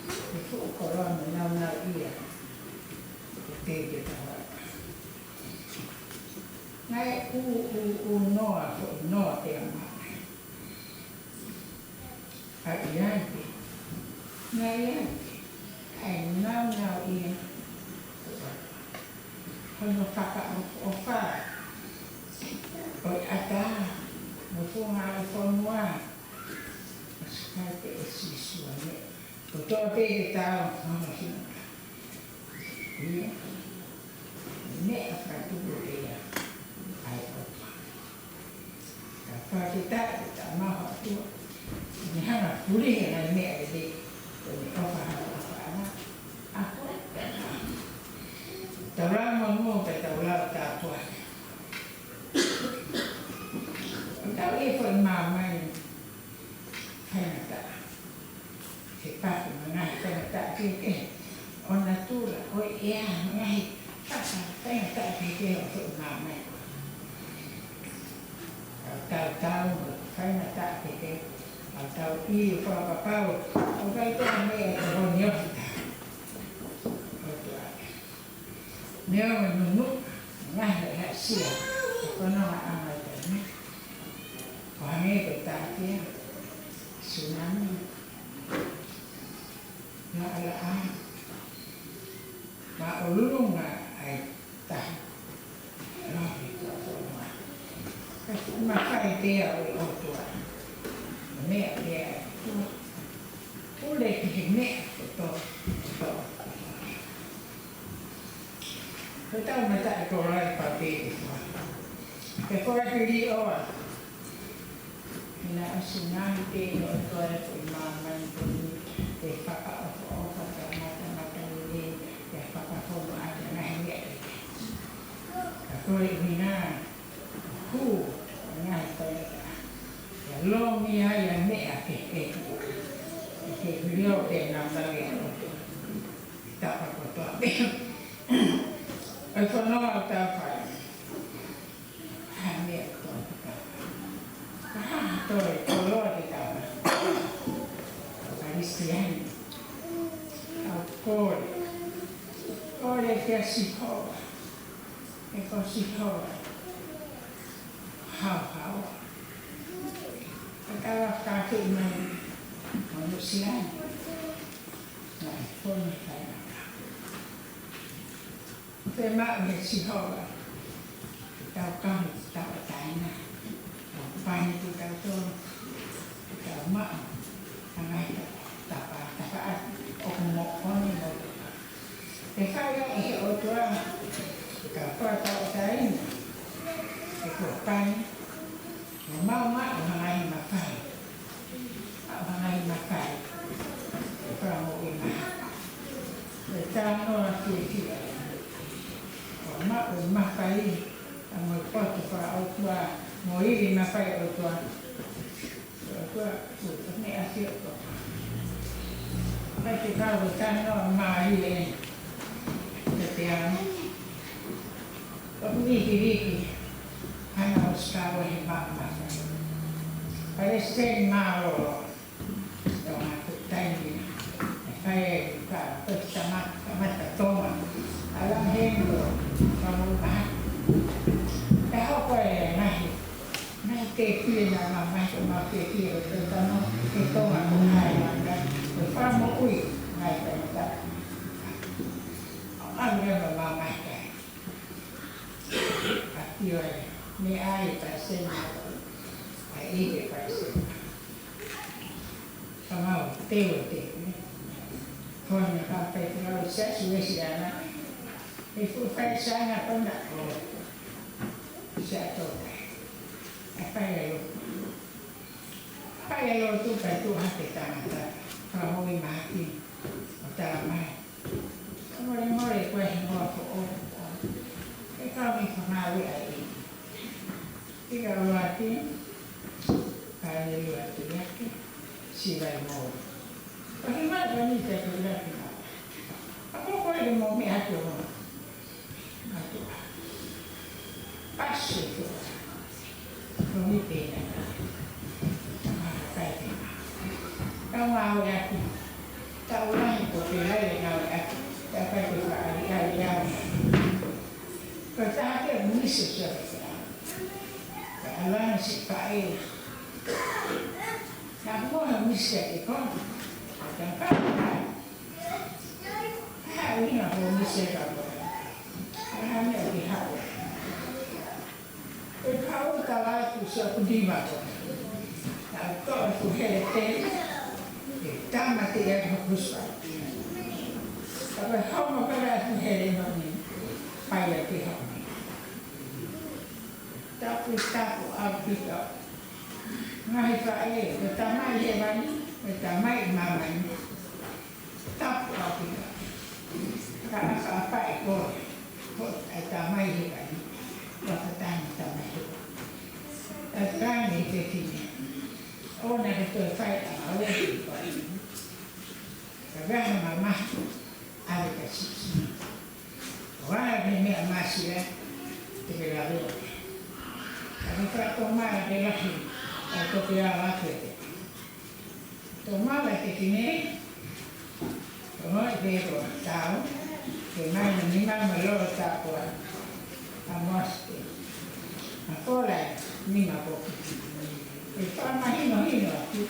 ʻi he fuʻu koloa mo e nāunauʻia ʻo Tēvita Tauata. Naʻe ʻū, ʻū, ʻū noa, foʻi noa pea maʻu. Ka ʻi ai pē, naʻe ʻi ai pē ʻa e nāunauʻia, hono fakaʻofoʻofa ʻo e ʻatā mo e funga ʻo e fonua, ʻo sikai pē ʻe Sīsū ʻa e meʻa kotoa pē ʻe tau hono hinga. ʻIo, meʻa fakatupu pē ia ʻa e ʻOtua. Ka fakafetaʻi ki he Tamai ʻOtua, ne hanga ʻo pulihi ʻa e ngaahi meʻa lelei, ko ʻene ʻofa hanga ʻo fāna. ʻA ko e tau lau monū pea tau lau tāpuaki. ʻOku tau ʻi he foʻi māmani faingataʻa. He paki mo e ngaahi faingataʻa kehekehe ʻo natula, ʻo e ʻea, mo e ngaahi faka-, faingataʻa kehekehe ʻo e foʻi māmani. Ka tau tau mo e faingataʻa kehekehe, ka tau ʻi he fakapapau ʻoku ʻikai toe meʻa ʻe tokoni ʻo fita. ʻOtua. Meʻa mo e nunu, ngaahi ʻasia, ʻa e fononga ʻanga ʻi he taimi ni. ʻO hangē ko e tākia, tsunami, ngaahi ʻalaʻā, māʻolunga ʻa e tahi, lohi ko e fononga. Ka ʻoku mafai pē ʻa e ʻOtua. Meʻa pē ʻa e ʻOtua. Pule ki he meʻa kotoa, kotoa. Ko e tau mata e koloa ʻi Papeli, ke koloa ki Lioa. Naʻe ʻosi ngaahi pē ʻe he ʻOtua ʻa e foʻi māmani ko eni, ke fakaʻofoʻofa, ke matamata lelei, ke fakafonu ʻaki ʻa e ngaahi meʻa kehekehe. Ka ko e ʻuhinga, hū, ngaahi faingataʻa. ʻIa lomi ai ʻa e meʻa kehekehe. ʻIkai ke lio pē nāunau ia ʻo e tapa kotoa pē ʻo e fononga ʻoku tau fai. ʻA e meʻa kotoa pē ʻoku tau fai. Ka hā ha toe koloa ke tau maʻu. Kalisitiane. ʻOku kole. Kole kia Sihova. He ko Sihova haohaoa. Ka tau fakafeʻi mai mo Nuʻu Sila ni, naʻe fonu e faingataʻa. Fiemaʻu ʻe Sihova ke tau kau ki he tauʻatāina, tau pani kitautolu, ke tau maʻu ʻa e ngaahi tapa, tapa, tafaʻaki ʻoku moʻoni mo Ke fai ai ʻe he ʻOtua, ka ko e tauʻatāina, ke ko pani, mo maʻu maʻu ha ngaahi mafai. Maʻu ha ngaahi mafai, ke fakamoʻui maha. Ko e talanoa fiefia, ko e maʻu e mafai, ʻa mo e potu fakaʻotua, mo e ivi mafai ʻOtua. Ko e, ko e, ko e meʻa ʻa e ʻOtua. Mai ke kau e talanoa mālie ʻeni. Ko e te ano. ʻOku ikiiki. Hanga ʻo ʻosi kau he māmani. Palesiteni mālōlō. Tō ngā tuku taimi. ʻE fai e ka, ko e tama, kamata Tonga. ʻAla hendo. Kamu maha. Ka hoko e ngaahi. Ngaahi tēpile naʻa mau maʻu, mau tēpile ʻo Tōtano, ʻe Tonga ko hai manga, ʻe fakamoʻui, ngaahi tangata. ʻAlu leva mau maʻu kai. ʻAki ʻo e, meʻa ʻa e palesiteni, ʻa e ʻi he palesiteni. Ka mau teu e tēpile. Ko ena ka fai te mau siasi Uēsiliana. ʻE fuʻu fai siana kona ʻo. Sia tō kai. ʻE fai e lotu. Fai e lotu ka tuʻu hake tangata. Fakamoʻui mahaki. ʻO tala mai. Ka mole mole He moa foʻou. Ke kau ni fangāue ai. Ke kau ake. Ka ne lua te ake. Siva i mo. Ka he mai ka ni te ke laki na. A ko ko e mo me ake o. Atu. Pasi tu. Ko ni pena. Maka kai te. Kau ngāue ake. Tau lahi ko te lai e ngāue ake. Tau kai te whaali ai au. Ko tā ke misi sia ka. Ka alana si pae. Ka mo ha misi e ko. Ka ka. Ka ina ko misi ka ko. Ka ha mea ki ha. E kau tala tu sa ku di ma ko. Ka ko tu hele te. E tama te e ko kusa. Ka ko homa ka la tu hele no ni. Pai a te homa. Tapu, tapu, ʻaupito. Ngaahi faʻē, ko e Tamai Hēvani, ko e Tamai māmani. Tapu ʻaupito. Ka ʻapaʻapa e koe, ko e Tamai Hēvani. Ko e Tamai, Tamai Hēvani. Ka tane te tine. ʻOua naʻa ke toe fai ʻa e ʻaho ko eni. Ka vaha mamahi, ʻave ka sisi. ʻO ala ke meʻa masi ē, te ke lave ʻo. Ka ke fakatomala ke lahi, ka toki ala ke te. Tomala te kine, ko e ke ko tau, ke mai na nima ma lolo tāpua, a moaste. A kola, nima ko. E fakamahinohino atu,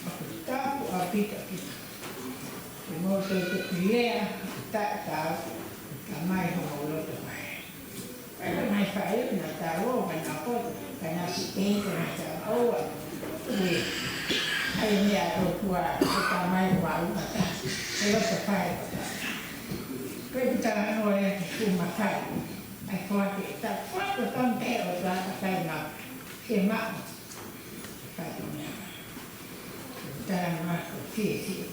ʻoku tapu ʻaupito ki. Ke mou toe ke pilea, taʻetaau, ka mai homou loto mai. Ka mai faʻē, na tau, ka na poto, ka na si te, ka na tau, ʻoua. Ui. Ai mea tō kua, ko Tamai ua umata. Ke loto fai, ko ta. Ko e kutanga noa e te kuma fai. Ai koa ke, ta, koa ko tau te o ta, ka kai ma. Ke ma. Ka ko mea. Tala ma ko fiefia.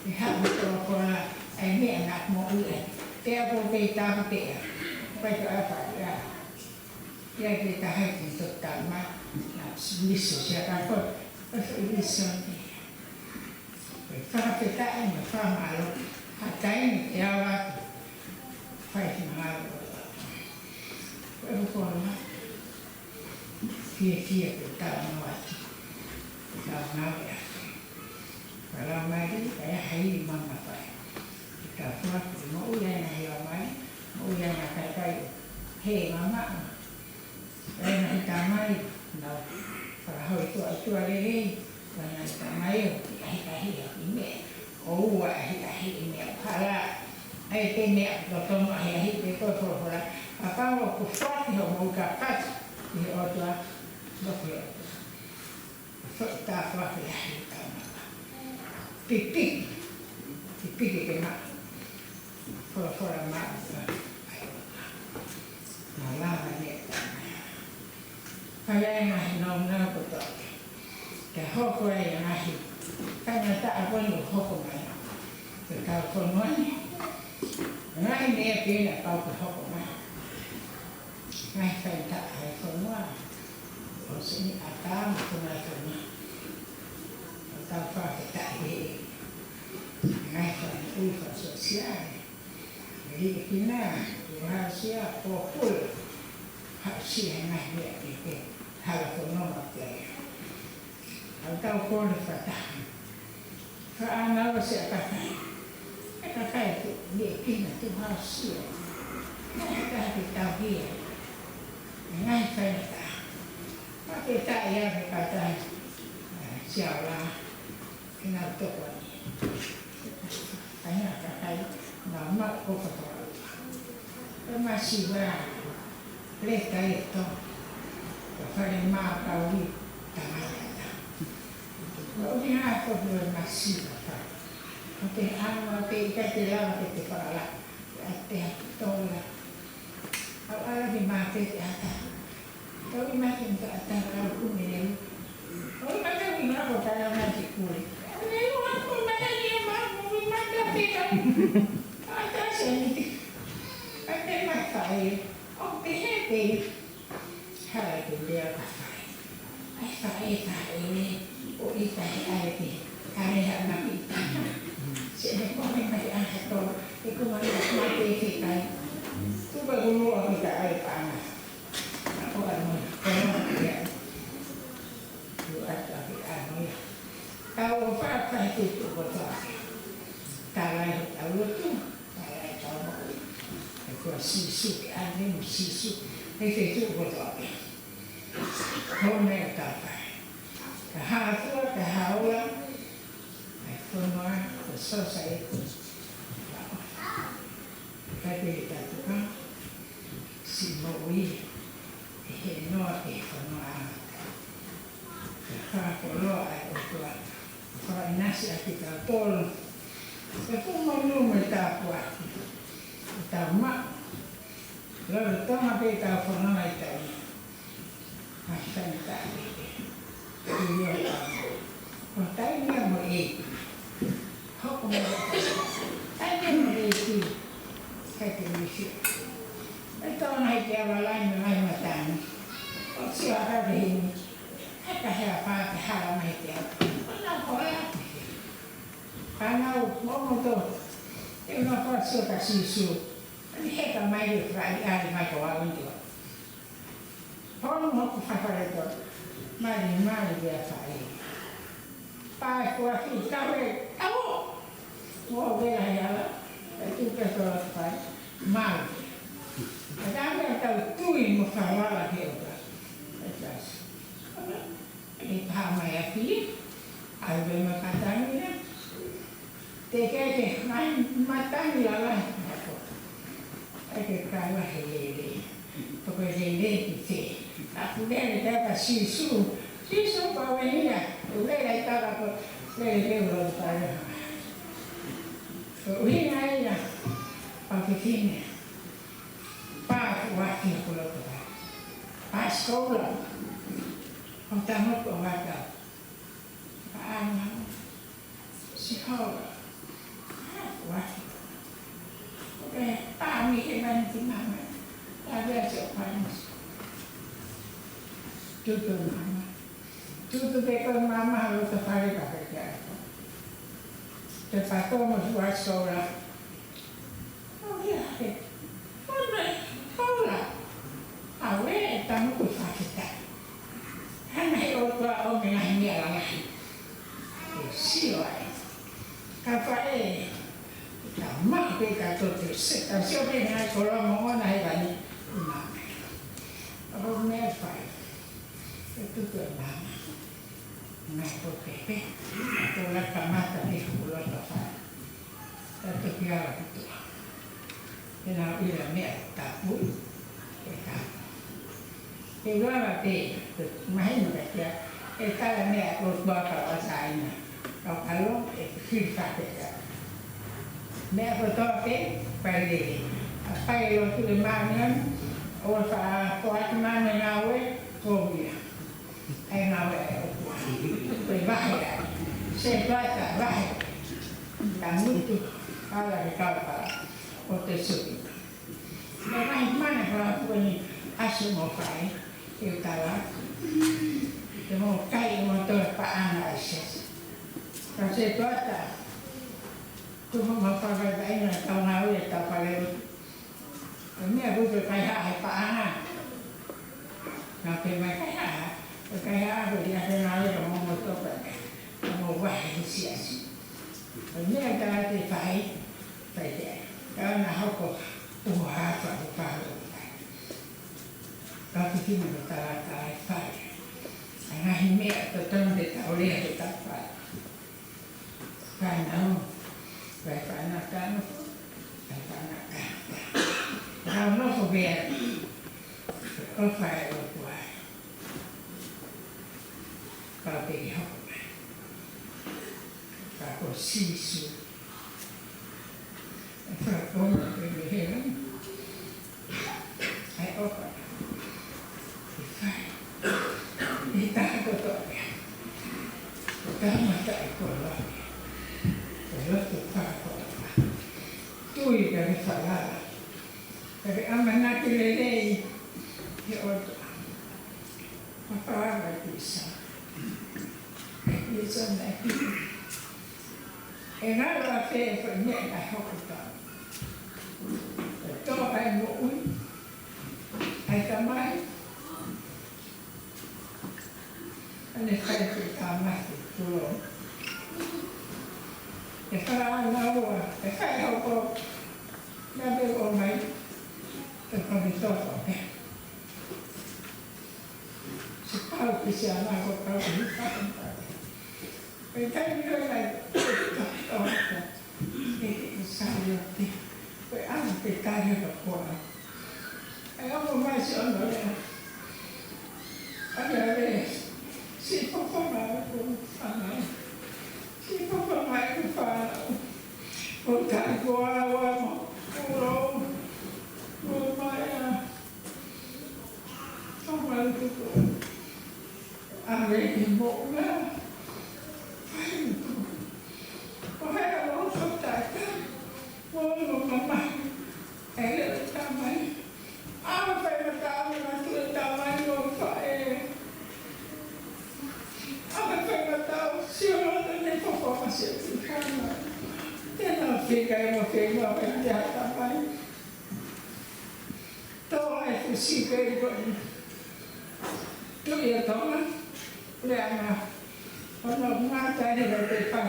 E haʻu tō kola, ai meʻa na moʻui ai. Pea ko pei tapu pea. Pai ko a fai a. Ia ke ta hai ki tō tama. Na miso sia ka ko. Ko so i miso ni. Ko e fakafetaʻi mo e fakamālō. Ha taimi te au atu. Fai ki mahalo. Ko e kola. Fiefia ke tau noa atu. Tau ngāue atu. Ka lau mai, ka ia hai mama fai. Ka fua ki moʻui ai na he lau mai, moʻui ai na kai kai. He mama, e na he tamai, na fakahau tua tua lelei, ka na he tamai o, ahi ahi ahi mea. ʻOua ahi ahi mea. Hala, ai te mea, ka tomo ahi ahi, te koe folofola. Ka pau o ko fua ki ho mou ka pati, ki he ʻOtua, no ki he ʻOtua. Foʻi tāpuaki lahi ka mama. Pipiki. Pipiki ke ma. Folofola ma. Ai, ma. Ma lava ne ka ma. Ka ia e ngaahi nāunau kotoa. Ke hoko ai e ngaahi. Ka na taʻa ko ni hoko mai. Ke kau fonua ni. Ngaahi meʻa pē na pau ke hoko mai. Ngaahi faingataʻa ʻa e fonua. ʻO sini ata mo tuna e fonua. ʻO tau fakafetaʻi he ngaahi fanga ui fakasōsiale. Liʻekina, ʻuhasia, pōpula. Haʻusia ngaahi meʻa kehekehe. Hala fonua ma te ai. ʻOku tau kole fakataha. Faʻa ngāue ʻa e kakai. ʻA e kakai ke liʻekina, tuʻu haʻusia. Ngaahi kakai ke tauhi ai. Ngaahi faingataʻa. Fakafetaʻi ʻa e kakai. Sia ola. Ke nau tokoni. Kaina kakai. Nau maʻu ko fakaua. Ko e masiva. Leta e tō. Ko fale mā kaui. Tangata. Ko ʻuhinga ko e masiva ka. Ko te anga te ika te lava ke te fakala. Ko e te tola. Au ala ki mā te te ata. Tau i mate ni ka ata ka au kumi nei. Au i mate ni mā ko tala mā te kule. Au nei ua ko mate ni mā ko i mate te ka. Ata se ni te. ʻE mai faʻē, ʻo pehē pē, hala ke lea ka fai. ʻAi faʻē, faʻē, ʻo ʻita he ʻai pē, ka lea na ki tana. Se ne kole mai ʻa ha tō, ʻe ko mai ʻa mai pē ke kai. Tuka ko mua ki ta ʻai pana. Ako a mo, ko mua ki a. Yu ata ki a mo ia. Tau ʻo faʻa fai ke tuko tau. Talai hotau lotu. Ko Sīsū, ke ʻave mo Sīsū, he feituʻu kotoa pē. Ko e meʻa ʻoku tau fai. Ka haʻafua, ka haʻaola, ʻa e fonua, ko e sōsaieti. Ka te tatuka, siʻi moʻui, ʻe he noa pē fonua. Ka fakakoloa ʻa e ʻOtua. Fakaʻinasi ʻa kitautolu. Ke fuʻu monū mo e tāpuaki. ʻOku tau maʻu. Lolotonga pē ʻetau fononga ʻi taimi. Masani taʻe. Ko taimi ia mo e. Hoko mo e. Taimi ia mo e. Kai te misi. ʻE tau ngai te awa lai mo ngai matani. ʻO sio aka te hini. Heka he apa te hala mai te au. Ona ko e ake. Ka nau momoto. Te una kua sio ka Sīsū. Ani heka mai le frai ali mai ko au ndio. Hono hoku fafare to. Mali, mali vea fai. Pae kua fi kawe. Au. Mo vela he ala. E tu pe to fai. Mali. E tau tui mo falala he oka. E tasi. ʻE paha mai a fili, ʻai pē ma katangi na. Te ke ke mai matangi lalahi. ʻAi ke kaila he lele. Toko lele ki te. ʻA ku lele te ka Sīsū. Sīsū pa wenia. ʻU lele ʻai tala ko lele ke ulo tala. Ko uhinga ia. Pa ke fine. Pa kuati a kulo tala. Pa skola. ʻO tano ko wata. Paʻanga. Sihova. Wafi. ʻOku pāmi he mani ki mama. Pāmi a se o pāmi. Tutu mama. Tutu pe ko mama ha loto fale ka pe kia. Te pato mo sua sola. ʻO ia he. Ona, hola. ʻAve e tamu ko fakita. Hana he ʻOtua ʻo me ngahi mea lalahi. ʻO sio ai. Ka faʻē. Ka ma pe ka tote se. Ka sio pe ngai kolomo ona he vani. Mama. ʻO mea fai. E tuku e mama. Ngai ko pepe. Ko la kamata pe kulo ka fai. Ka toki ala ki tua. Pena ʻuila meʻa tapu. Ke ka. Ke ʻuila pē, ke mahino ka kia. E kala meʻa ko tua ka ʻosaina. Ka kalo, e fili ka te ka. Meʻa ko toa pē, pai lele. A pai lo tu le mamian, ʻo fa ko atu mamian awe, ko mia. ʻAi ngāue ʻa e ʻOtua. Ko e vahe ai. Se tuata vahe. Ka mutu. Ala ke kau pala. ʻO te suki. Ko e vahe mana ko a kueni. Asu mo fai. Ke u tala. Ke mo kai mo toe paʻanga ʻa e se. Ka se tuata. Ko mo ma fai vahe ina tau ngāue tau fale. Ko e meʻa ko e kaihaʻa he paʻanga. Naʻa ke mai kaihaʻa, ko e kaihaʻa ko ia ke nau ʻilo mo mo toka. Mo vahe he siasi. Ko e meʻa ka te fai, fai te ai. Ka na hoko, ʻo hafa, ʻo paha, ʻo fai. Ka te kina ko tala, tala e fai. ʻA e ngaahi meʻa, totonu te tau lea, te tau fai. Fānau, fai fānau ka nofo, fai fānau ka. Ka nofo pea, ko fai o kuai. Ka peki hoko mai. Ka ko Sīsū. Ka ko peki hela. ʻAi ʻoka. ʻE fai. ʻE taha kotoa pē. ʻE taha mata e koloa. ʻE loto faka koloa. Tui ka ke falala. Ka ke ʻamanaki lelei ki he ʻOtua. Mafao ʻa e pisa. Pisa naʻe pisa. ʻE ngalo ʻafē e foʻi meʻa naʻe hoko atu. Ko e tō ʻa e moʻui ʻa e tamai. ʻA ʻene fai ko e tāmate kuo. ʻE fai ʻa e ngāue, ʻe fai hoko. Naʻe ʻomai e koni toko pē. Se pau ke se ana ko pau ke ni pau. Ko e taimi ko ē naʻe tō, tō, tō. ʻE, ʻe Saliote, ko e ʻaho ke tali ʻa e koa. ʻE ʻomai siʻono leʻo. ʻAlu ʻo lea, siʻi fofonga ʻeku fānau. Siʻi fofonga ʻeku fānau. ʻO tali koa ua mo, ʻo, ʻo mai ā. Tau mai tuku. ʻAve ke moʻunga. Fai tuku. ʻO hea mo fakatātā. Mo no mamahi. ʻE lea e tamai. ʻAve fai mata ʻave na tu e tamai mo faʻē. ʻAve fai mata ʻave sio loto ne fofo ma sio ki fana. Te na fika e mo fika e mo fika e tamai. Tō ai e fuʻu sipeli ko eni. Tuʻi ʻo Tonga, lea ʻana, ʻo no ngata ni ka te pa.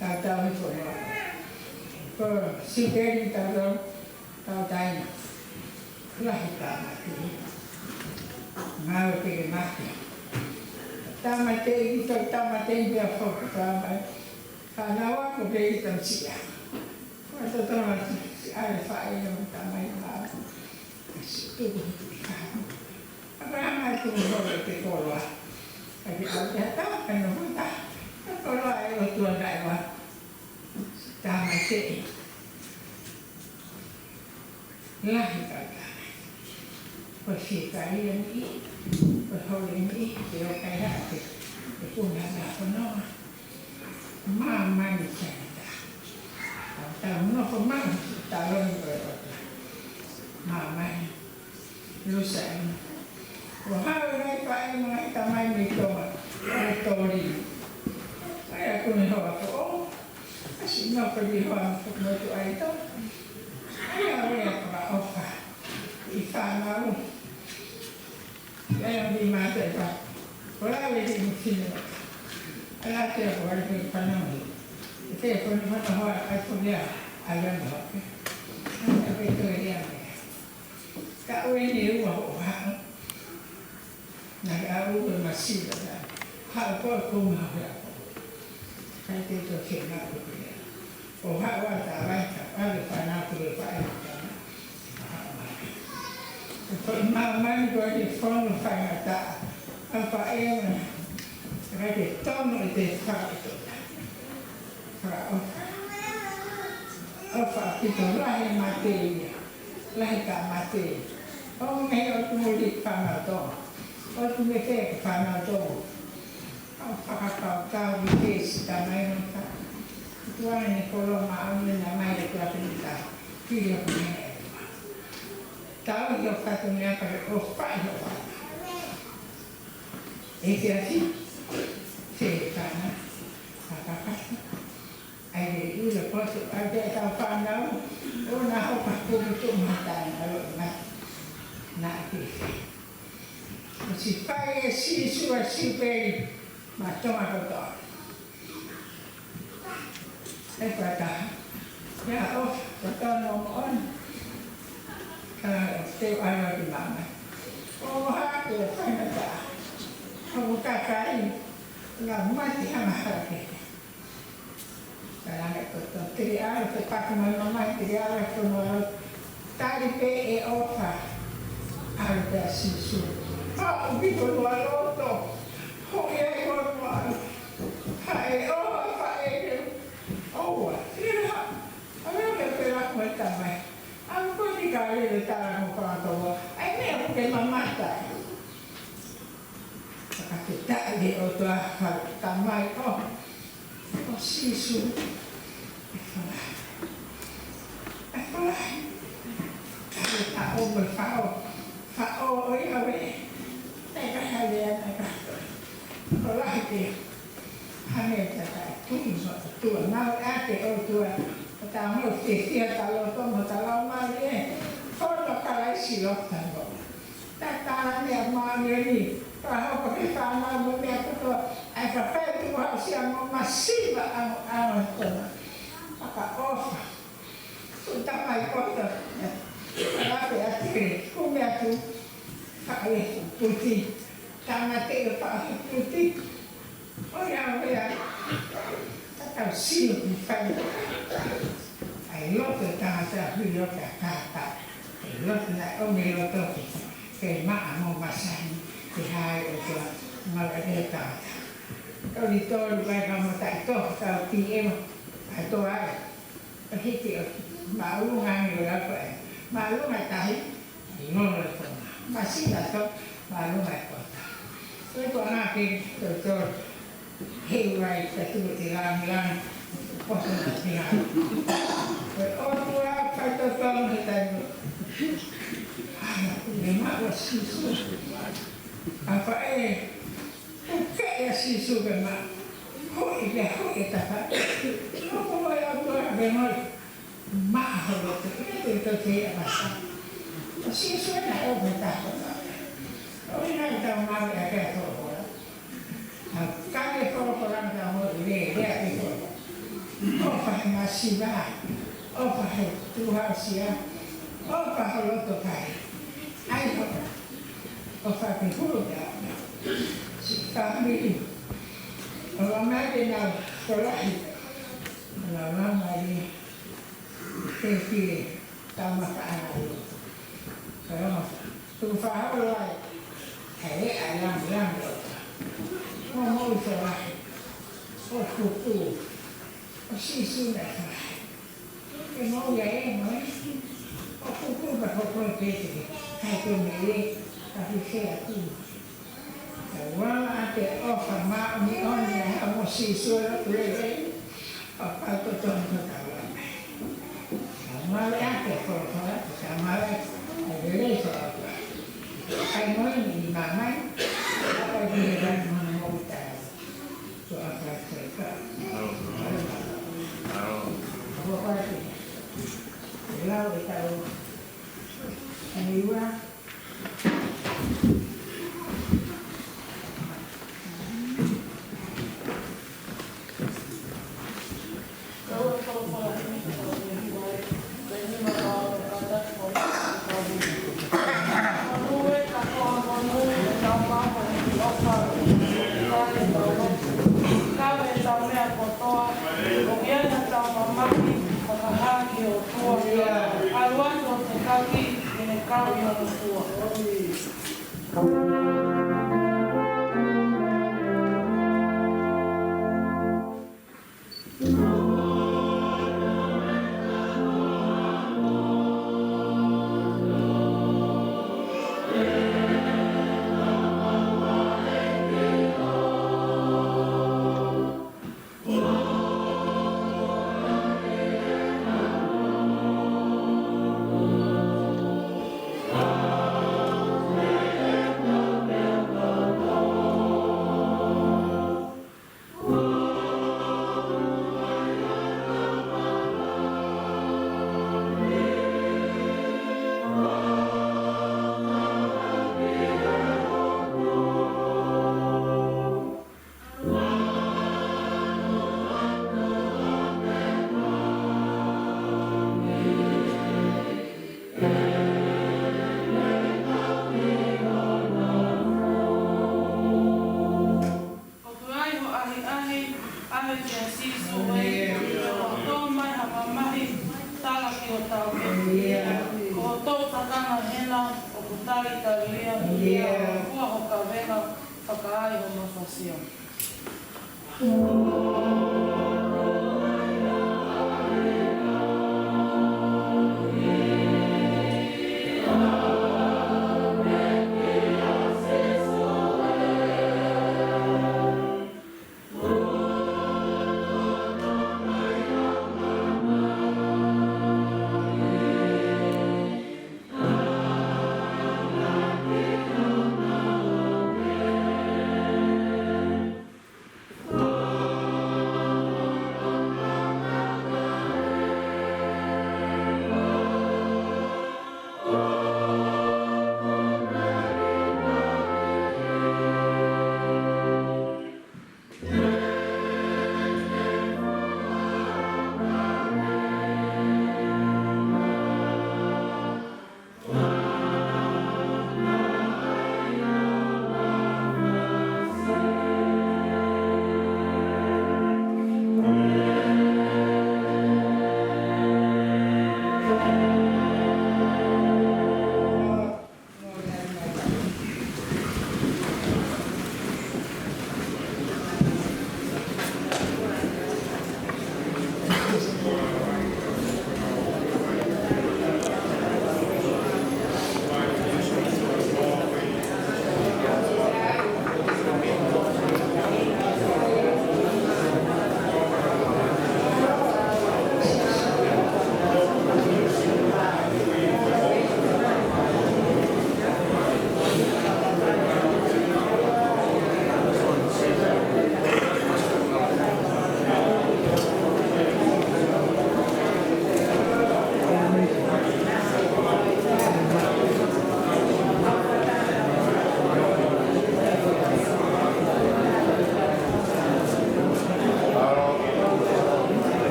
Tatau ni ko no. Ko sipeli tatau, tau taina. Lahi tāmate. Ngāue pē ke mate. Tāmate, ʻi tau tāmate, ʻi pea foki tāmate. Fānau ako pē ʻi tau sia. Ko e totonu atu, si ʻa e faʻē ʻo e tamai ma. Si tuku hiki ki fānau. ʻApalahama e tuku holo te koloa. ʻAi ke ʻau te hata, kai no huta. Ka koloa e ʻOtua naʻe ua. Si tāmate. Lahi kakai. Ko e fika ia ni, ko e holi ni, te o kai hake. E kuna na konoa. Māmani Sainata. Tau nofo maʻu, tau ni ko e ʻOtua. Māmani. Lusa eni. ʻO haʻu e ngaahi faʻē mo e ngaahi tamai mei Tonga. ʻO toli. ʻAi aku ni hoa ko ʻo. ʻAsi nofo ni hoa ko motu ʻai tō. ʻAi au e fakaʻofa. ʻI fānau. ʻAi au ni mātou e fa. Ko la le ni mo fine. ʻAla te ko ai te fānau. ʻE te ko ni fānau hoa ai ko ni a. ʻAi au ni hoa. ʻAi au ke toe lia me. Ka ʻoe ni ua hoʻo haʻu. Naʻe ʻalu e masila na. Haʻu ko e konga hea ko. Kai te to ke na ko ke. ʻO haʻu ʻa Tavai ka ʻalu fānau ko e faʻē ʻo Tavai. Ko e māmani ko e fono faingataʻa. ʻA faʻē mana. Kai te tono ʻi te faʻē to. Fakaʻofa. ʻOfa ʻaupito lahi mate ia. Lahi ka mate. ʻO meʻa ʻo tumu li fānau tō. ʻO tumu ke fānau tō. ʻO fakakaukau ki he si tamai no ka. Tuane ko lo ma au ni na mai le tua pini ka. Pili ʻo pini e. Tau ʻi ʻo fatongia ka ʻo fai ʻo fai. ʻE ke afi. Ke fana. Fakakasi. ʻAi le ʻi le potu, ʻai te tau fānau, ʻo na hoka kuku tu matai na lo na, na ake. ʻO si fai e Sīsū a si pei, ma Tonga kotoa. ʻE pata, ia ʻo, kotoa no mo on. Ka te ʻai atu mama. ʻO ha ke fai na ta. ʻO kakai, na mati hanga hake. Kalanga ko to tiri alo, te paka mai mama, tiri alo, ko no alo. Tali pē e ʻofa. Alo pē a Sīsū. Haʻu ki ko no alo to. Ho ia ko no alo. Ha e ʻofa fa e ke. ʻOua. Tiri ha. Alo ke pela ko e tamai. Alo ko ni ka le le tala ko ka to. ʻAi meʻa ko ke mamata. Fakafetaʻi ʻOtua, Tamai, ʻo, ʻo Sīsū. ʻE falahi. ʻE falahi. Ko e faʻo, faʻo ʻo ia ʻave. Naʻe ʻikai ha lea, naʻe ʻikai ha toe. Ko lahi pē. Hangē ʻoku ʻikai tuʻi mo ʻOtua. Mau ʻa e ʻOtua. Ko ta mau fiefia ta loto mo ta laumālie. Ko hono Kalaisi loto mo. Ta tala ni a mau ni. Ka hoko ke fānau mo meʻa kotoa. ʻAi ka fai tuʻu hausia mo masiva ʻa, ʻa, ʻa, ʻa. Fakaʻofa. Ko e tamai poto. Lape atu ke, ko meʻa atu. Faʻa le puti. Tama te o faʻa puti. ʻO ia, ʻo ia. Tatau sio ki fai. ʻAi loto tangata hui loto kākā. ʻAi loto na o me loto ke. Ke maʻa mo masani. Ke hai ʻo tua. Maʻa e tangata. Toli tolu vai ka mo tai to. Tau ti ema. ʻAi to ai. ʻO hiki ʻo māʻolunga ange ʻo lau ko ē. Māʻolunga tahi, lolo e kona. Masila to, māʻolunga e kona. Ko e kona ke to to, he uai ka tu te langi langi, poto na te langi. Ko e ʻOtua fai to to he tai mo. Ai, ne ma wa sisu. A fa e, Ko e ʻEiki Sīsū ke maʻa. Ko e ʻEiki, ko e tapa. Ko ko e ʻOtua ke maʻa. Maʻa ho loto. Ko e te to te a masa. Ko Sīsū na o ko ta ko ta. ʻO ina ta maʻa ke to ko. A ka ke ko ko la ta mo le le ke ko. ʻOfa he masiva. ʻOfa he tuʻu hausia. ʻOfa ho loto kai. ʻAi ho. ʻOfa ke hulu ka. Si ka mi. ʻO la mai ke na ko lahi. ʻO la la mai. Ke ki le. Tama ka ana lo. Ka la ma. Tuʻu faʻa holo ai. He ʻe ʻai lam lam lo. Mo mo i ko lahi. ʻO kuku. ʻO Sīsū na e fai. Ke mau ia e mau e. ʻO kuku ka ko ko e pete. Kai ko me e. Ka ki ke a tu. Ka wala a te ʻofa māʻoniʻoni ʻa e ha mo Sīsū e lotu lelei. ʻO ka to to mo ka wala. Ka mau ia ke ko ko ka mau e. Ka lelei ko ka. Kai mo ni mamai. Ka kai ni ka mo ni mo uta. ʻOku ʻi ai ho ʻahiʻahi, ʻave kia Sīsū ē, ʻo tō mai ha mamahi, tala ki hotau ʻEiki. Ko hoʻo takanga hena, ʻoku talitali ia, ʻoku ʻi ai ho kavenga, fakaai ho mafasia.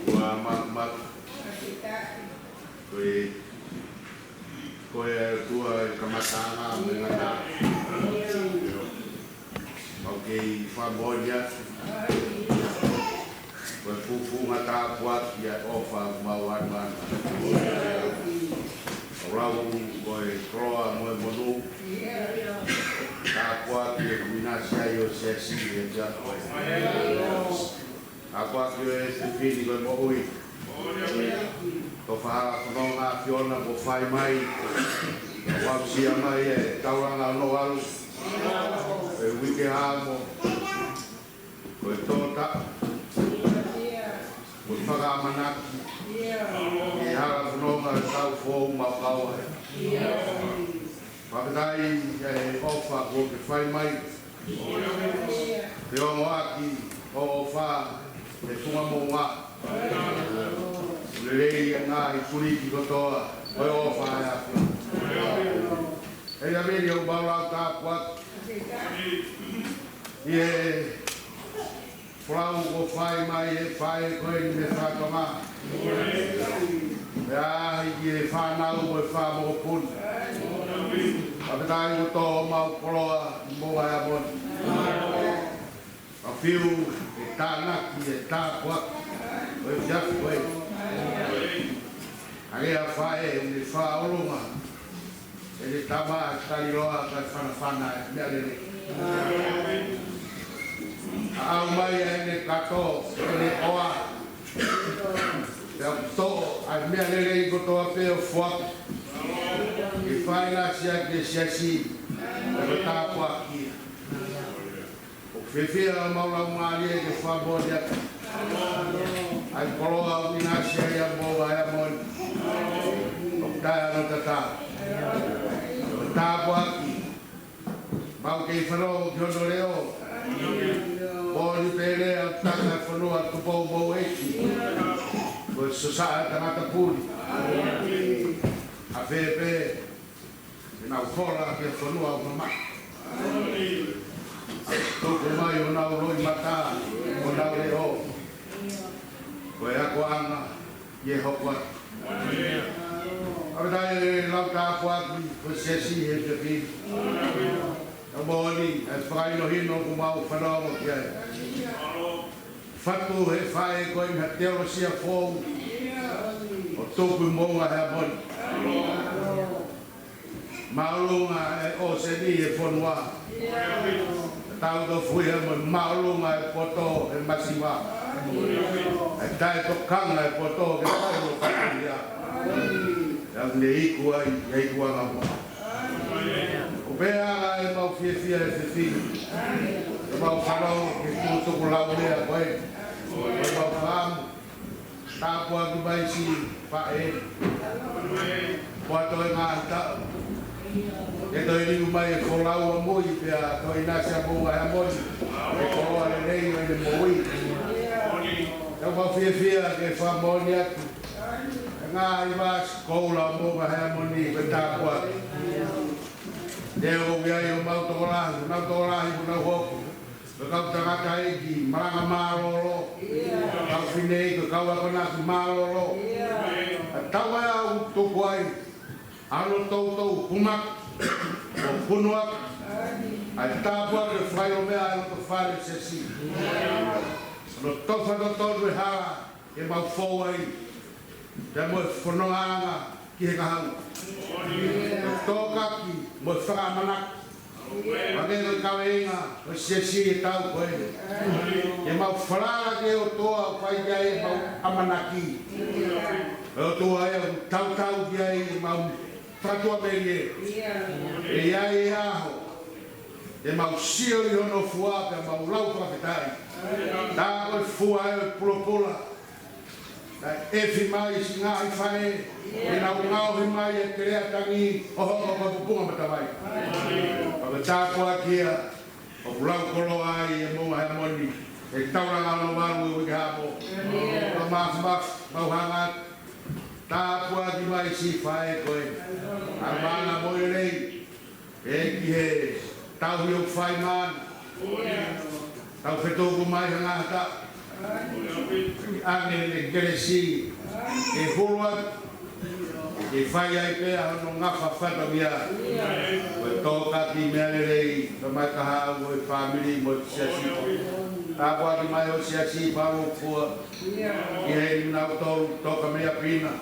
Ua ma, ma. Ko e, ko e ʻOtua ʻi he kamataʻanga mo e ngataʻanga. Mau kei fakamoʻoni atu ko e fuʻu fuʻu ngata ʻoku ʻi ai ʻa e ʻofa ʻoku mau ʻanuʻanu. Ko e lau ko e koloa mo e monū. Siasi ʻo e siasi ʻi he efiafi ko eni. Tāpuaki ʻa e efiafi ni ko e moʻui. Ko e fakafononga ʻa e ʻAfiona kuo fai mai. Kuo aʻusia mai e taulanga hono valu ʻo e uike hā mo e ko e tō taʻu. Ko e fakaʻamanaki ʻi he hala fononga ʻo e taʻu foʻou maʻu kau ai. Fakafetaʻi ʻi he ʻofa kuo ke fai mai. Pea ongoʻaki hoʻo ʻofa he funga moʻunga. Lelei ʻa e ngaahi kuliki kotoa ʻo e ʻofa ʻa e ʻAfiona. ʻE ia meni ʻo mau lau tāpuaki ʻi he folau kuo fai mai ʻe he faʻē ko eni mei Fakatonga. Pea ʻi he fānau mo e fanga mokopuna. Fakafetaʻi kuo tō homau koloa ʻi Moʻunga Heamoni. Ka fiu ke tānaki e tāpuaki ʻo e efiafi ko eni. Hangē ʻa e faʻē ʻoku ne fakaʻolunga ʻene tama ʻa e taliloa kae fanafana e meʻa lelei. Ka ʻomai ʻa ʻene kato, ʻene ʻoa. Pea toʻo ʻa e meʻa lelei kotoa pē ʻo foaki ke fai ʻaki ʻa e siasi, ʻo tāpuakiʻi. ʻOku fiefia homau laumālie ke fakamoʻoni atu ʻa e koloa ʻoku ʻinasi ai ʻa Moʻunga Heamoni. ʻOku taʻe ʻi ai hano tatā. ʻO tāpuakiʻi. Mau kei fanongo ki hono leʻo. Moʻoni pē lea ʻoku taka e fonua Tupou mo Ueiti. Ko e sosaʻa ʻa e tangata puli. ʻA fē pē ʻenau hola ki he fonua ʻoku mamaʻo. Tuku mai honau loʻimata, honau leʻo. Ko e akoʻanga ʻi he hoko atu. Fakafetaʻi ʻi he lau tāpuaki ʻo e siasi he efiafi ni. Ka moʻoni ʻa e fakahinohino kuo mau fanongo ki ai. Fatu ʻe he faʻē ko eni ha teolosia foʻou ʻo tuku ʻi Moʻunga Heamoni. Māʻolunga e ʻōseni he fonua. Tau tofuhia mo e māʻolunga e poto he masiva. ʻA e taʻetokanga e poto ke tau no katuhia. ʻOku ne iku ai, ʻa e ikuʻanga mo. ʻOku pehē ʻa ʻemau fiefia he efiafi ni. ʻEmau fanongo ki he tukutuku laulea ko ē. ʻEmau fakaʻamu. Tāpuaki mai siʻi faʻē. Kuo toe ngaahi taʻu ke toe liliu mai e folau ʻamui pea toe ʻinasi ʻa Moʻunga Heamoni he koloa lelei ʻo ʻene moʻui. ʻOku mau fiefia ke fakamoʻoni atu e ngaahi vasi koula ʻo Moʻunga Heamoni, ko e tāpuaki. Te u ʻomi ai homau tokolahi, honau tokolahi, honau hoko. Ko e kau tangataʻeiki malanga mālōlō. Kau fineʻeiki, ko e kau akonaki mālōlō. ʻA e tau ʻa e au tuku ai ʻa hono toutou kumaki ʻo punuaki ʻa e tāpuaki ʻo e fakaʻilonga ʻa e loto fale siasi. Hono tofa totonu e hala ke mau fou ai, pea mo e fonongaʻanga ki he kahaʻu. Ko e tōkaki mo e fakaʻamanaki. Hangē ko e kaveinga ʻo e siasi he taʻu ko eni. Ke mau falala ki he ʻOtua ʻo fai ki ai ʻemau ʻamanaki. Ko e ʻOtua ia ʻoku tautau ki ai ʻemau fakatuʻamelie. ʻE ʻi ai e ʻaho te mau sio ʻi hono fua pea mau lau fakafetaʻi. Tā ko e fua ʻo e pulopula. Kae ʻefi mai siʻi ngaahi faʻē, ke nau ngaohi mai e teleʻa tangi ʻo hoko ko e pupunga matavai. Pea ko e tāpuaki ia ʻoku lau koloa ai ʻa Moʻunga Heamoni he taulanga hono valu ʻo e uike hā mo. Ka mafimafi mau hanga atu. Tāpuaki mai siʻi faʻē ko ē. ʻA e mana mo e lelei. ʻEiki, he tauhi ʻoku fai maʻana. Tau fetuku mai ha ngaahi taʻu. ʻAnge ʻene kelesi ke hulu atu, ke fai ai pē hono ngafa fatongia. Ko e tōkaki meʻa lelei, ka mai kahaʻu ʻo e fāmili mo e siasi. Tāpuaki mai ho siasi palukua. ʻI he ʻenau tolu toka mei ʻapi na.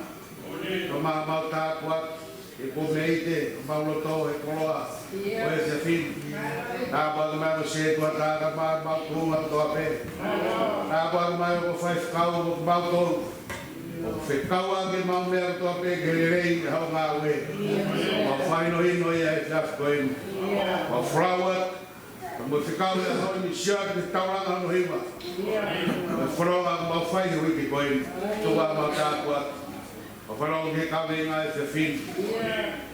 Ka mau mau tāpuaki, he kuo mei te mau loto he koloa ʻo e efiafi ni. Tāpuaki mai ʻa e sētuata kae ʻumaʻā ʻemau tuʻunga kotoa pē. Tāpuaki mai ʻa e kau faifekau ʻo kimautolu ʻoku fekauʻaki ʻemau meʻa kotoa pē ke lelei ʻa hoʻo ngāue. Mau fakahinohino ia he efiafi ko eni. Mau folau atu, ka mau fekau ʻi he ʻaho ni, sio atu ki he taulanga hono hiva. Mau fononga ʻoku mau fai he uike ko eni. Tuku ā ʻemau tāpuaki. Mau fanongo ki he kaveinga he efiafi ni.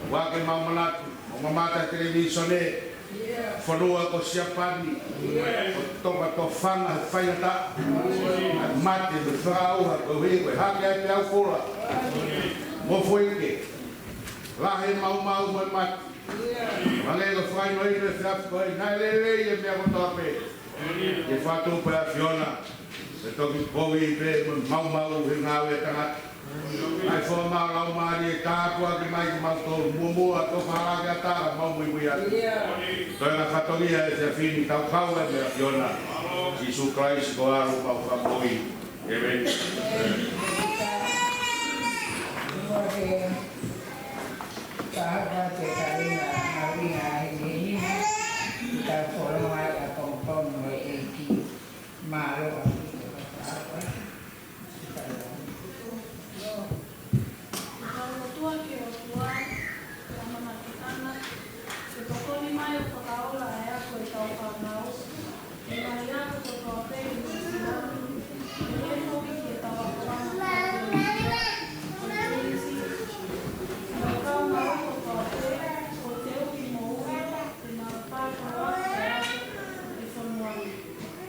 Ua ke mau manatu, mau mamata he televīsone. Fonua ko Siapani, ʻoku tokanga tofanga he faingataʻa. Mate mo e fakaʻauha koeʻuhi ko e hake ai pē ʻa e ʻuha. Mo fuike, lahi e maumau mo e mate. Hangē ko e fakahinohino he efiafi ko eni, naʻe lelei e meʻa kotoa pē. Ke fatu pē ʻa e ʻAfiona, ke toki kovi pē mo e maumau he ngāue ʻa e tangata. ʻAi foki ʻemau laumālie, tāpuaki mai kimautolu, muʻomuʻa, tō fālaki ʻa e tala, mau muimui atu. Toe na fatongia he efiafi ni, tau kau ai mo e ʻAfiona. Sīsū Kalaisi ko homau Fakamoʻui. ʻĒmeni. Mālō. Ke tau lotua ki he ʻOtua, ʻi he ʻamanaki ʻana, ke tokoni mai ʻo fakaola ʻa e ako ʻetau fānau, ʻi he ngaahi ako kotoa pē ʻi Nuʻu Sila ni, ke hoko ki heʻetau ako ʻa e Kalaisi, ʻi he kau mau kotoa pē, ʻo teuki moʻui, te nau fakaola ʻa e ako ʻi he fonua ni.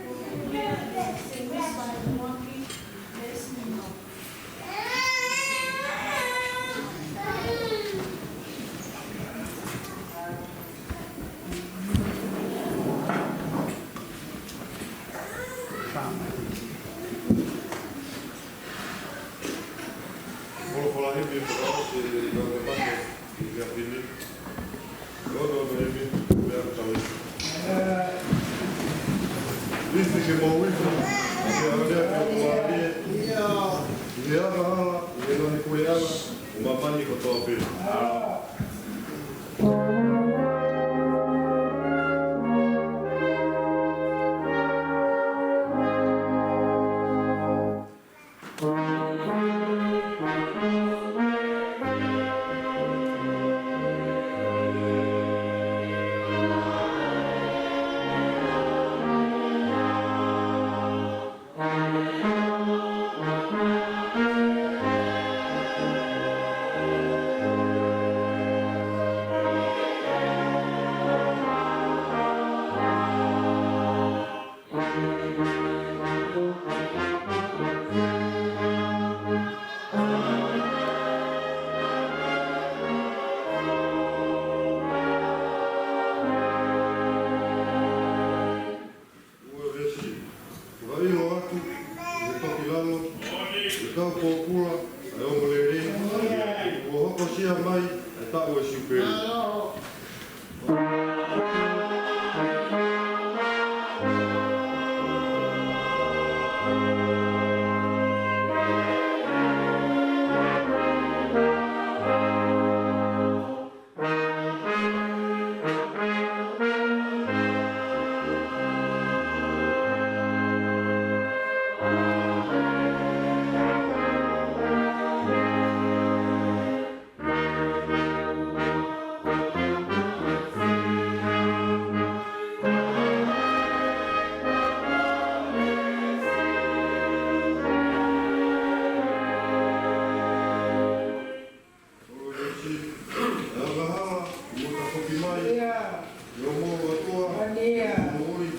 Ko ia ʻe Semisi Vahemuaki, Leslie Mao. Folofola hipi, folofola hipi, folofola hipi. Loto no imi, lea tau imi. Isi ke mau isi, ke au lea ke au lea. Ia ka hala, ia ngaahi puleʻanga ʻo māmani kotoa pē. Ua veesi. Vaʻinga atu, ʻi he toki lalo, ʻi he kau pōpula, ʻa e ongo lelei, kuo hokosia mai, ʻa e taʻu ʻo e Siupeli. Oloesi, ʻe angahala, mo tafoki mai, ʻio mo ʻOtua, ʻio mo ʻuli,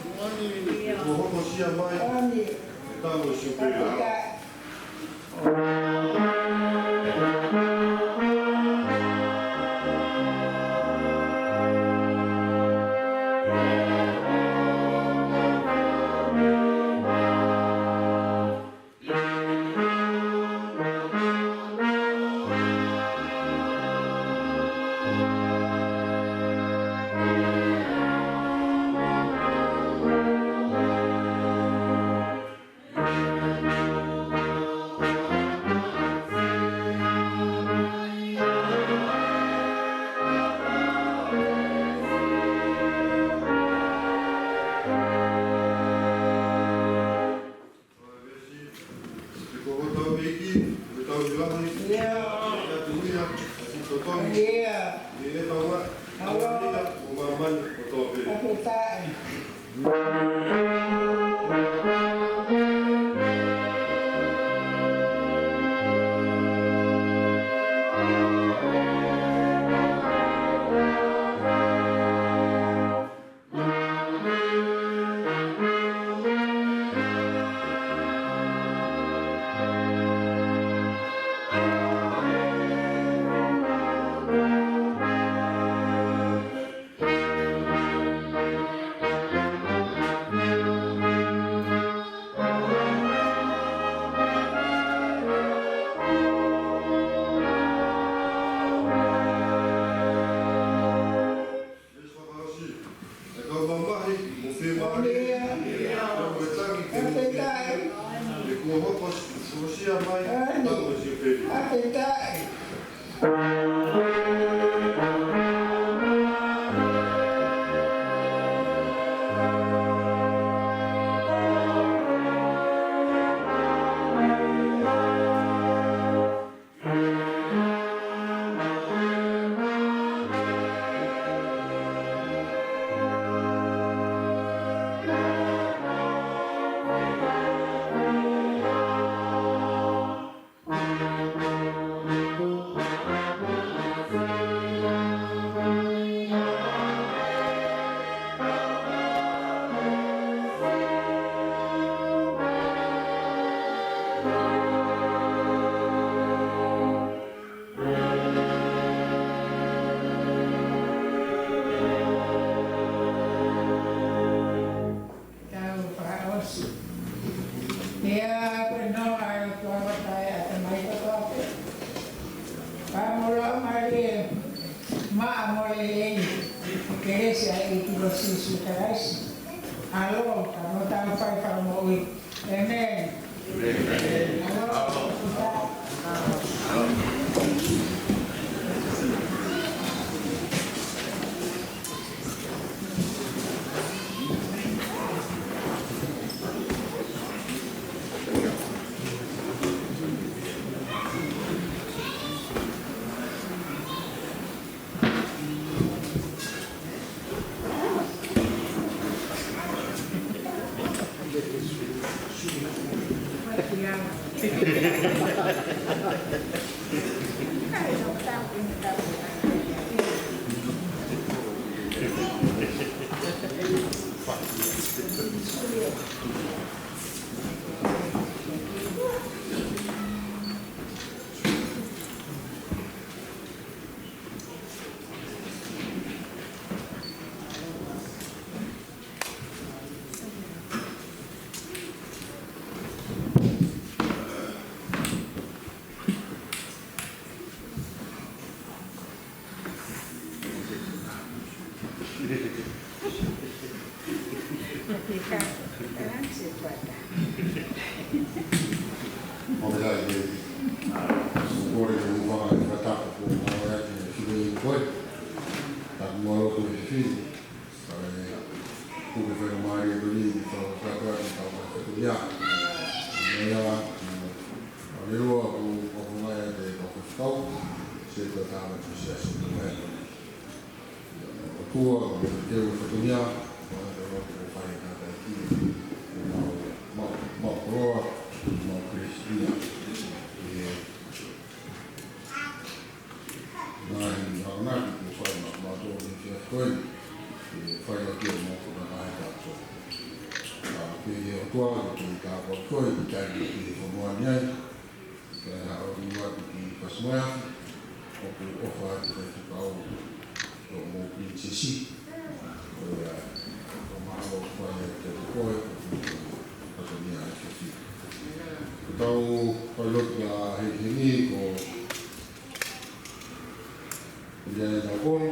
ʻio hokosia mai, ʻio taʻu ʻo e Siupeli. Taʻe. Mesi Fakaosi, ʻe kau mamahi mo fiemālie, ʻa ia ko e tangi ke ʻofa ʻi he ʻEiki, ʻe kuo hoko ʻo fakaʻosi mai ʻa e Siupeli. ʻApē taʻe. Tau fakaʻosi. ʻIo, ko e nonga ʻa e ʻOtua ʻoku taʻe ʻatamai kotoa pē. Fakamālō mālie, maʻa mo lelei, kelesi ʻa e ʻEiki ko Sīsū Kalaisi. ʻAlo, ka mo tau fai fakamoʻui. ʻĒmeni. ʻO meʻa ke, ʻa, ʻoku ou kole ke u fakaʻamu fakatapu ko e ʻaho ʻa e Siupeli ko ē. Tapu mo e lotu ʻi Fifine. Ka e, ʻoku ou fakamālō atu ni, ni tau katoa, ni tau katoa ia. Meʻa, ʻa e lua, ʻoku ou fakamālō atu ki he kau faifekau, Siasi Toketā Siasi Toketā. ʻOtua, ko e teu fatongia, ʻoku ou fai ʻa e tataiki, mau, mau, mau koloa, mau Kalisitiane. ʻI he ngaahi akonaki kuo fai maʻa kimautolu he efiafi ko eni, ke fai ʻaki ʻemau konga ngaahi kātoa. Ka pehē ʻe he ʻOtua, ko e tāpuaki ko ē, ʻi he taimi ʻoku ke fonu ai, ke haʻu atu ki Pasimoeafi, ʻoku ʻofa atu ki he faifekau, ʻo mo Pilinisesi, ko ia, ʻoku mau fai ʻa e teu ko ē, ʻoku ʻi he fatongia ʻa e efiafi. Tau fai lotu ʻa e hengihengi ko Liliana Taukolo,